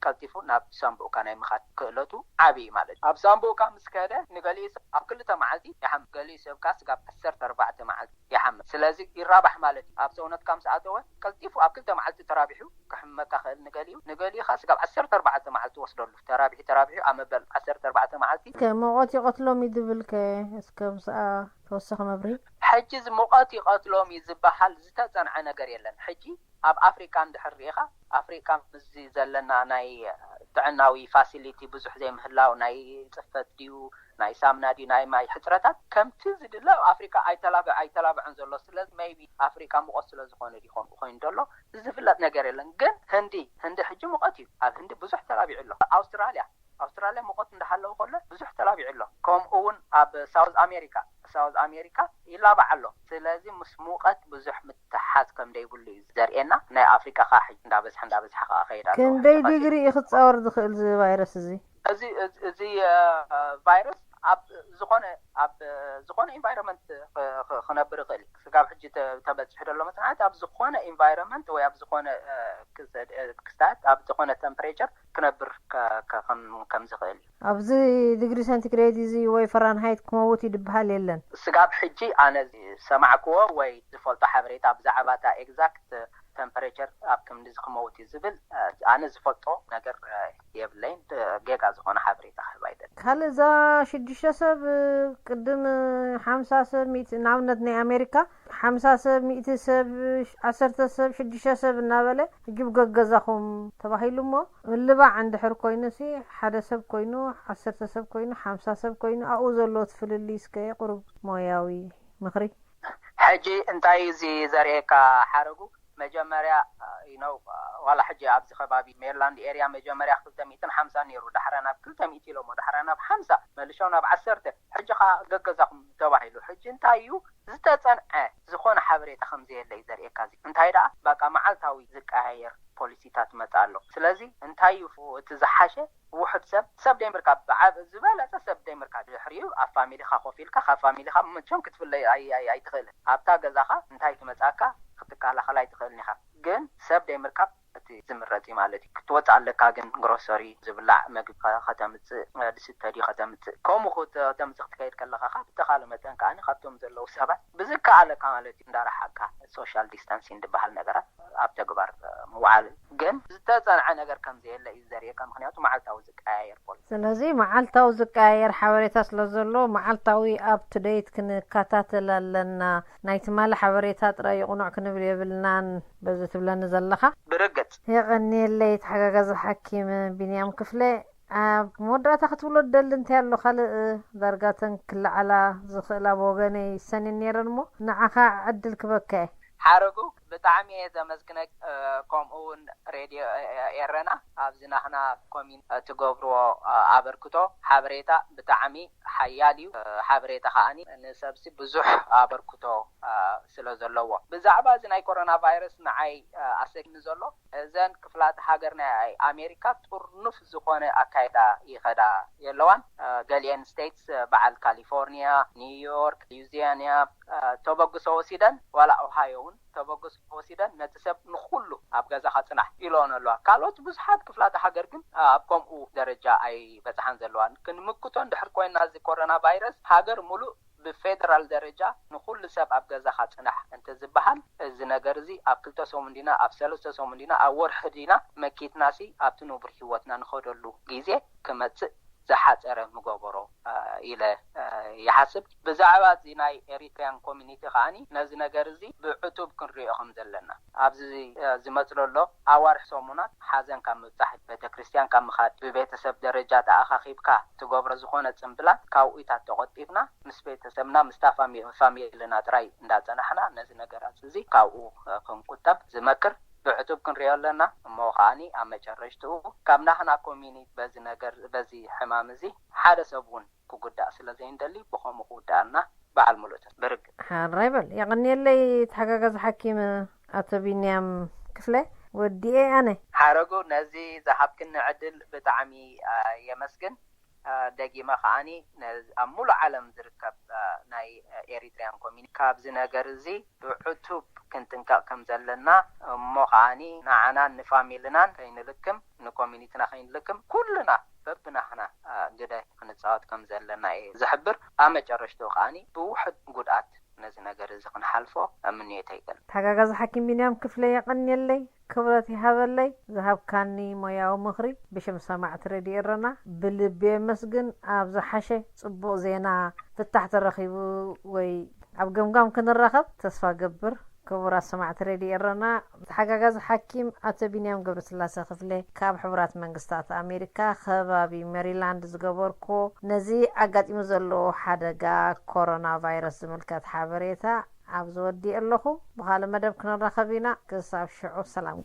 ቀልጢፉ ናብ ሳምቡእካ ናይ ምኻድ ክእለቱ ዓቢ እዩ ማለት እዩ። ኣብ ሳምቡእካ ምስ ከደ ንገሊኡ ሰብ ኣብ ክልተ መዓልቲ ይሓምም፣ ገሊኡ ሰብ ከኣ ስጋብ ዓሰርተ ኣርባዕተ መዓልቲ ይሓምም። ስለዚ ይራባሕ ማለት እዩ። ኣብ ሰውነትካ ምስ ኣተወ ቀልጢፉ ኣብ ክልተ መዓልቲ ተራቢሑ ክሕመካ ክእል ንገሊኡ፣ ንገሊኡ ከኣ ስጋብ ዓሰርተ ኣርባዕተ መዓልቲ ወስደሉ። ተራቢሑ ተራቢሑ ኣብ መበል ዓሰርተ ኣርባዕተ መዓልቲ። ከ መቆት ይቐትሎም እዩ ዝብል ከ እስከ ምስኣ ተወሰኺ መብርሂ። ሕጂ እዚ ሙቐት ይቐትሎም እዩ ዝበሃል ዝተጸንዐ ነገር የለን። ሕጂ ኣብ ኣፍሪቃ እንድሕር ርኢኻ ኣፍሪቃ ምስዚ ዘለና ናይ ጥዕናዊ ፋሲሊቲ ብዙሕ ዘይምህላው ናይ ጽፈት ድዩ ናይ ሳምና ድዩ ናይ ማይ ሕጽረታት ከምቲ ዝድለ ኣብ ኣፍሪቃ ኣይተላብዐ ኣይተላብዐን ዘሎ ስለዚ maybe ኣፍሪቃ ሙቐት ስለ ዝኾነ ድዩ ከምኡ ኮይኑ ዘሎ ዝፍለጥ ነገር የለን ግን ህንዲ ህንዲ ሕጂ ሙቐት እዩ ኣብ ህንዲ ብዙሕ ተላቢዑ ኣሎ ኣውስትራልያ ኣውስትራልያ ሙቐት እንዳሃለወ ከሎ ብዙሕ ተላቢዑ ኣሎ ከምኡ እውን ኣብ ሳውዝ ኣሜሪካ ሳውዝ ኣሜሪካ ይላባዕ ኣሎ ስለዚ ምስ ሙቐት ብዙሕ ምትሓዝ ከም ደይብሉ እዩ ዘርእየና ናይ ኣፍሪቃ ከዓ ሕጂ እንዳበዝሐ እንዳበዝሐ ከዓ ከይድ ኣሎ ክንደይ ሕጂ ዲግሪ እዩ ክፃወር ዝኽእል እዚ ቫይረስ እዚ እዚ እዚ ቫይረስ ኣብ ዝኾነ ኣብ ዝኾነ ኢንቫይሮንመንት ክነብር ይኽእል እዩ ስጋብ ሕጂ ተበፂሑ ዘሎ መፅናዕቲ ኣብ ዝኾነ ኢንቫይሮንመንት ወይ ኣብ ዝኾነ ክስታት ኣብ ዝኾነ ተምፕሬቸር ክነብር ከም ዝኽእል እዩ ኣብዚ ዲግሪ ሰንቲግሬድ እዚ ወይ ፈራንሃይት ክመውት እዩ ድበሃል የለን ስጋብ ሕጂ ኣነ ዝሰማዕክዎ ወይ ዝፈልጦ ሓበሬታ ብዛዕባ እታ ኤግዛክት ተምፐሬቸር ኣብ ክንዲዚ ክመውት እዩ ዝብል ኣነ ዝፈልጦ ነገር የብለይን። ጌጋ ዝኾነ ሓበሬታ ክህብ ኣይደልን። ካልእ እዛ ሽዱሽተ ሰብ ቅድም ሓምሳ ሰብ ሚእቲ ንኣብነት ናይ ኣሜሪካ ሓምሳ ሰብ ሚእቲ ሰብ ዓሰርተ ሰብ ሽዱሽተ ሰብ እናበለ ሕጂ ብገገዛኹም ተባሂሉ እሞ ምልባዕ እንድሕር ኮይኑሲ ሓደ ሰብ ኮይኑ ዓሰርተ ሰብ ኮይኑ ሓምሳ ሰብ ኮይኑ ኣብኡ ዘሎ እቲ ፍልልይ እስከ ቁሩብ ሞያዊ ምኽሪ። ሕጂ እንታይ እዩ እዚ ዘርእየካ ሓረጉ? መጀመርያ you know ዋላ ሕጂ ኣብዚ ከባቢ ሜሪላንድ ኤርያ መጀመርያ ክልተ ሚእትን ሓምሳ ነይሩ፣ ዳሕራ ናብ ክልተ ሚእቲ ኢሎሞ፣ ዳሕራ ናብ ሓምሳ፣ መሊሾም ናብ ዓሰርተ፣ ሕጂ ከዓ ገገዛኹም ተባሂሉ። ሕጂ እንታይ እዩ ዝተፀንዐ ዝኾነ ሓበሬታ ከም ዘየለ እዩ ዘርእየካ። እዚ እንታይ ደኣ በቃ መዓልታዊ ዝቀያየር ፖሊሲታት መፃ ኣሎ። ስለዚ እንታይ እዩ እቲ ዝሓሸ ውሑድ ሰብ ሰብ ደይ ምርካብ ዝበለፀ ሰብ ደይ ምርካብ ድሕሪኡ ኣብ ፋሚሊኻ ኮፍ ኢልካ ካብ ፋሚሊኻ መቸም ክትፍለይ ኣይትኽእልን። ኣብታ ገዛኻ እንታይ ትመፃካ ክትከላኸል ኣይትኽእልን ኢኻ። ግን ሰብ ደይ ምርካብ እቲ ዝምረፅ እዩ ማለት እዩ። ክትወፅእ ኣለካ ግን ግሮሰሪ ዝብላዕ መግቢ ከተምፅእ ዝስተ ድዩ ከተምፅእ ከምኡ ከተምፅእ ክትከይድ ከለኻ ብተኻለ መጠን ከዓ ካብቶም ዘለዉ ሰባት ብዝከኣለካ ማለት እዩ እንዳረሓቅካ ሶሻል ዲስታንሲንግ ዝበሃል ነገራት ኣብ ተግባር ምውዓል ግን ዝተፀንዐ ነገር ከም ዘየለ እዩ ዘርእየካ። ምክንያቱ መዓልታዊ ዝቀያየር ፖሊሲ። ስለዚ መዓልታዊ ዝቀያየር ሓበሬታ ስለ ዘሎ መዓልታዊ ኣፕ ቱ ደይት ክንከታተል ኣለና። ናይ ትማሊ ሓበሬታ ጥራይ ይቕኑዕ ክንብል የብልናን በዚ ትብለኒ ዘለኻ። ብርግጽ። የቐንየለይ ተሓጋጋዚ ሓኪም ቢንያም ክፍለ። ኣብ መወዳእታ ክትብሎ ትደሊ እንታይ ኣሎ ካልእ? ዳርጋ ተን ክለዓላ ዝኽእላ ብወገነይ ይሰንየን ነይረን እሞ ንዓኻ ዕድል ክበካ እየ። ሓረጉ ብጣዕሚ እየ ዘመስግነኪ። ከምኡ እውን ሬድዮ ኤረና ኣብዚ ናህና ኮሚን እትገብርዎ ኣበርክቶ ሓበሬታ ብጣዕሚ ሓያል እዩ። ሓበሬታ ከዓኒ ንሰብሲ ብዙሕ ኣበርክቶ ስለ ዘለዎ ብዛዕባ እዚ ናይ ኮሮና ቫይረስ ንዓይ ኣሰኪኒ ዘሎ እዘን ክፍላት ሃገር ናይ ኣሜሪካ ጥርኑፍ ዝኾነ ኣካይዳ ይኸዳ የለዋን። ገሊኤን ስቴትስ በዓል ካሊፎርኒያ፣ ኒውዮርክ፣ ሉዚያና ተበግሶ ወሲደን ዋላ ኦሃዮ እውን ተበግሶ ወሲደን ነቲ ሰብ ንኩሉ ኣብ ገዛኻ ፅናሕ ኢሎን ኣለዋ። ካልኦት ብዙሓት ክፍላት ሃገር ግን ኣብ ከምኡ ደረጃ ኣይበፅሓን ዘለዋን። ክንምክቶ እንድሕር ኮይና እዚ ኮሮና ቫይረስ ሃገር ሙሉእ ብፌደራል ደረጃ ንኩሉ ሰብ ኣብ ገዛኻ ፅናሕ እንተዝበሃል እዚ ነገር እዚ ኣብ ክልተ ሰሙን ዲና ኣብ ሰለስተ ሰሙን ዲና ኣብ ወርሒ ዲና መኪትናሲ ኣብቲ ንቡር ሂወትና ንኸደሉ ግዜ ክመፅእ ዝሓፀረ ምገበሮ ኢለ ይሓስብ። ብዛዕባ እዚ ናይ ኤሪትሪያን ኮሚኒቲ ከዓኒ ነዚ ነገር እዚ ብዕቱብ ክንሪኦ ከም ዘለና ኣብዚ ዝመፅእ ዘሎ ኣዋርሕ ሰሙናት ሓዘን ካብ ምብፃሕ ቤተክርስትያን ካብ ምኻድ ብቤተሰብ ደረጃ ተኣኻኺብካ ትገብሮ ዝኾነ ፅምብላት ካብኡታት ተቆጢብና ምስ ቤተሰብና ምስታ ፋሚልና ጥራይ እንዳፀናሕና ነዚ ነገራት እዚ ካብኡ ክንቁጠብ ዝመክር ብዕቱብ ክንሪኦ ኣለና። እሞ ከዓኒ ኣብ መጨረሽትኡ ካብ ናህና ኮሚኒቲ በዚ ነገር በዚ ሕማም እዚ ሓደ ሰብ እውን ክጉዳእ ስለ ዘይንደሊ ብኸምኡ ክውዳኣልና በዓል ሙሉእ ተስፋ። ብርግጽ። ሓራይ በል የቐንየለይ ተሓጋጋዚ ሓኪም ኣቶ ቢንያም ክፍለ ወዲኤ ኣነ። ሓረጉ ነዚ ዝሃብክኒ ዕድል ብጣዕሚ የመስግን። ደጊመ ከዓኒ ኣብ ሙሉእ ዓለም ዝርከብ ናይ ኤሪትሪያን ኮሚኒቲ ካብዚ ነገር እዚ ብዕቱብ ክንጥንቀቕ ከም ዘለና እሞ ከዓኒ ንዓናን ንፋሚልናን ከይንልክም ንኮሚኒቲና ከይንልክም ኩልና በብናህና ግደ ክንፃወት ከም ዘለና እየ ዝሕብር። ኣብ መጨረሽትኡ ከዓኒ ብውሕድ ጉድኣት ነዚ ነገር እዚ ክንሓልፎ ምንዮተይ ይገልፅ። ተሓጋጋዚ ሓኪም ቢንያም ክፍለ የቐንየለይ፣ ክብረት ይሃበለይ ዝሃብካኒ ሞያዊ ምኽሪ ብሽም ሰማዕቲ ሬድዮ ኤረና ብልቢ የመስግን። ኣብ ዝሓሸ ፅቡቕ ዜና ፍታሕ ተረኺቡ ወይ ኣብ ገምጋም ክንራኸብ ተስፋ ገብር። ክቡራት ሰማዕቲ ሬድዮ ኤረና ተሓጋጋዚ ሓኪም ኣቶ ቢንያም ገብረስላሴ ክፍለ ካብ ሕቡራት መንግስታት ኣሜሪካ ከባቢ ሜሪላንድ ዝገበርኩዎ ነዚ ኣጋጢሙ ዘሎ ሓደጋ ኮሮና ቫይረስ ዝምልከት ሓበሬታ ኣብዚ ወዲኤ ኣለኹ። ብኻልእ መደብ ክንራኸብ ኢና። ክሳብ ሽዑ ሰላም።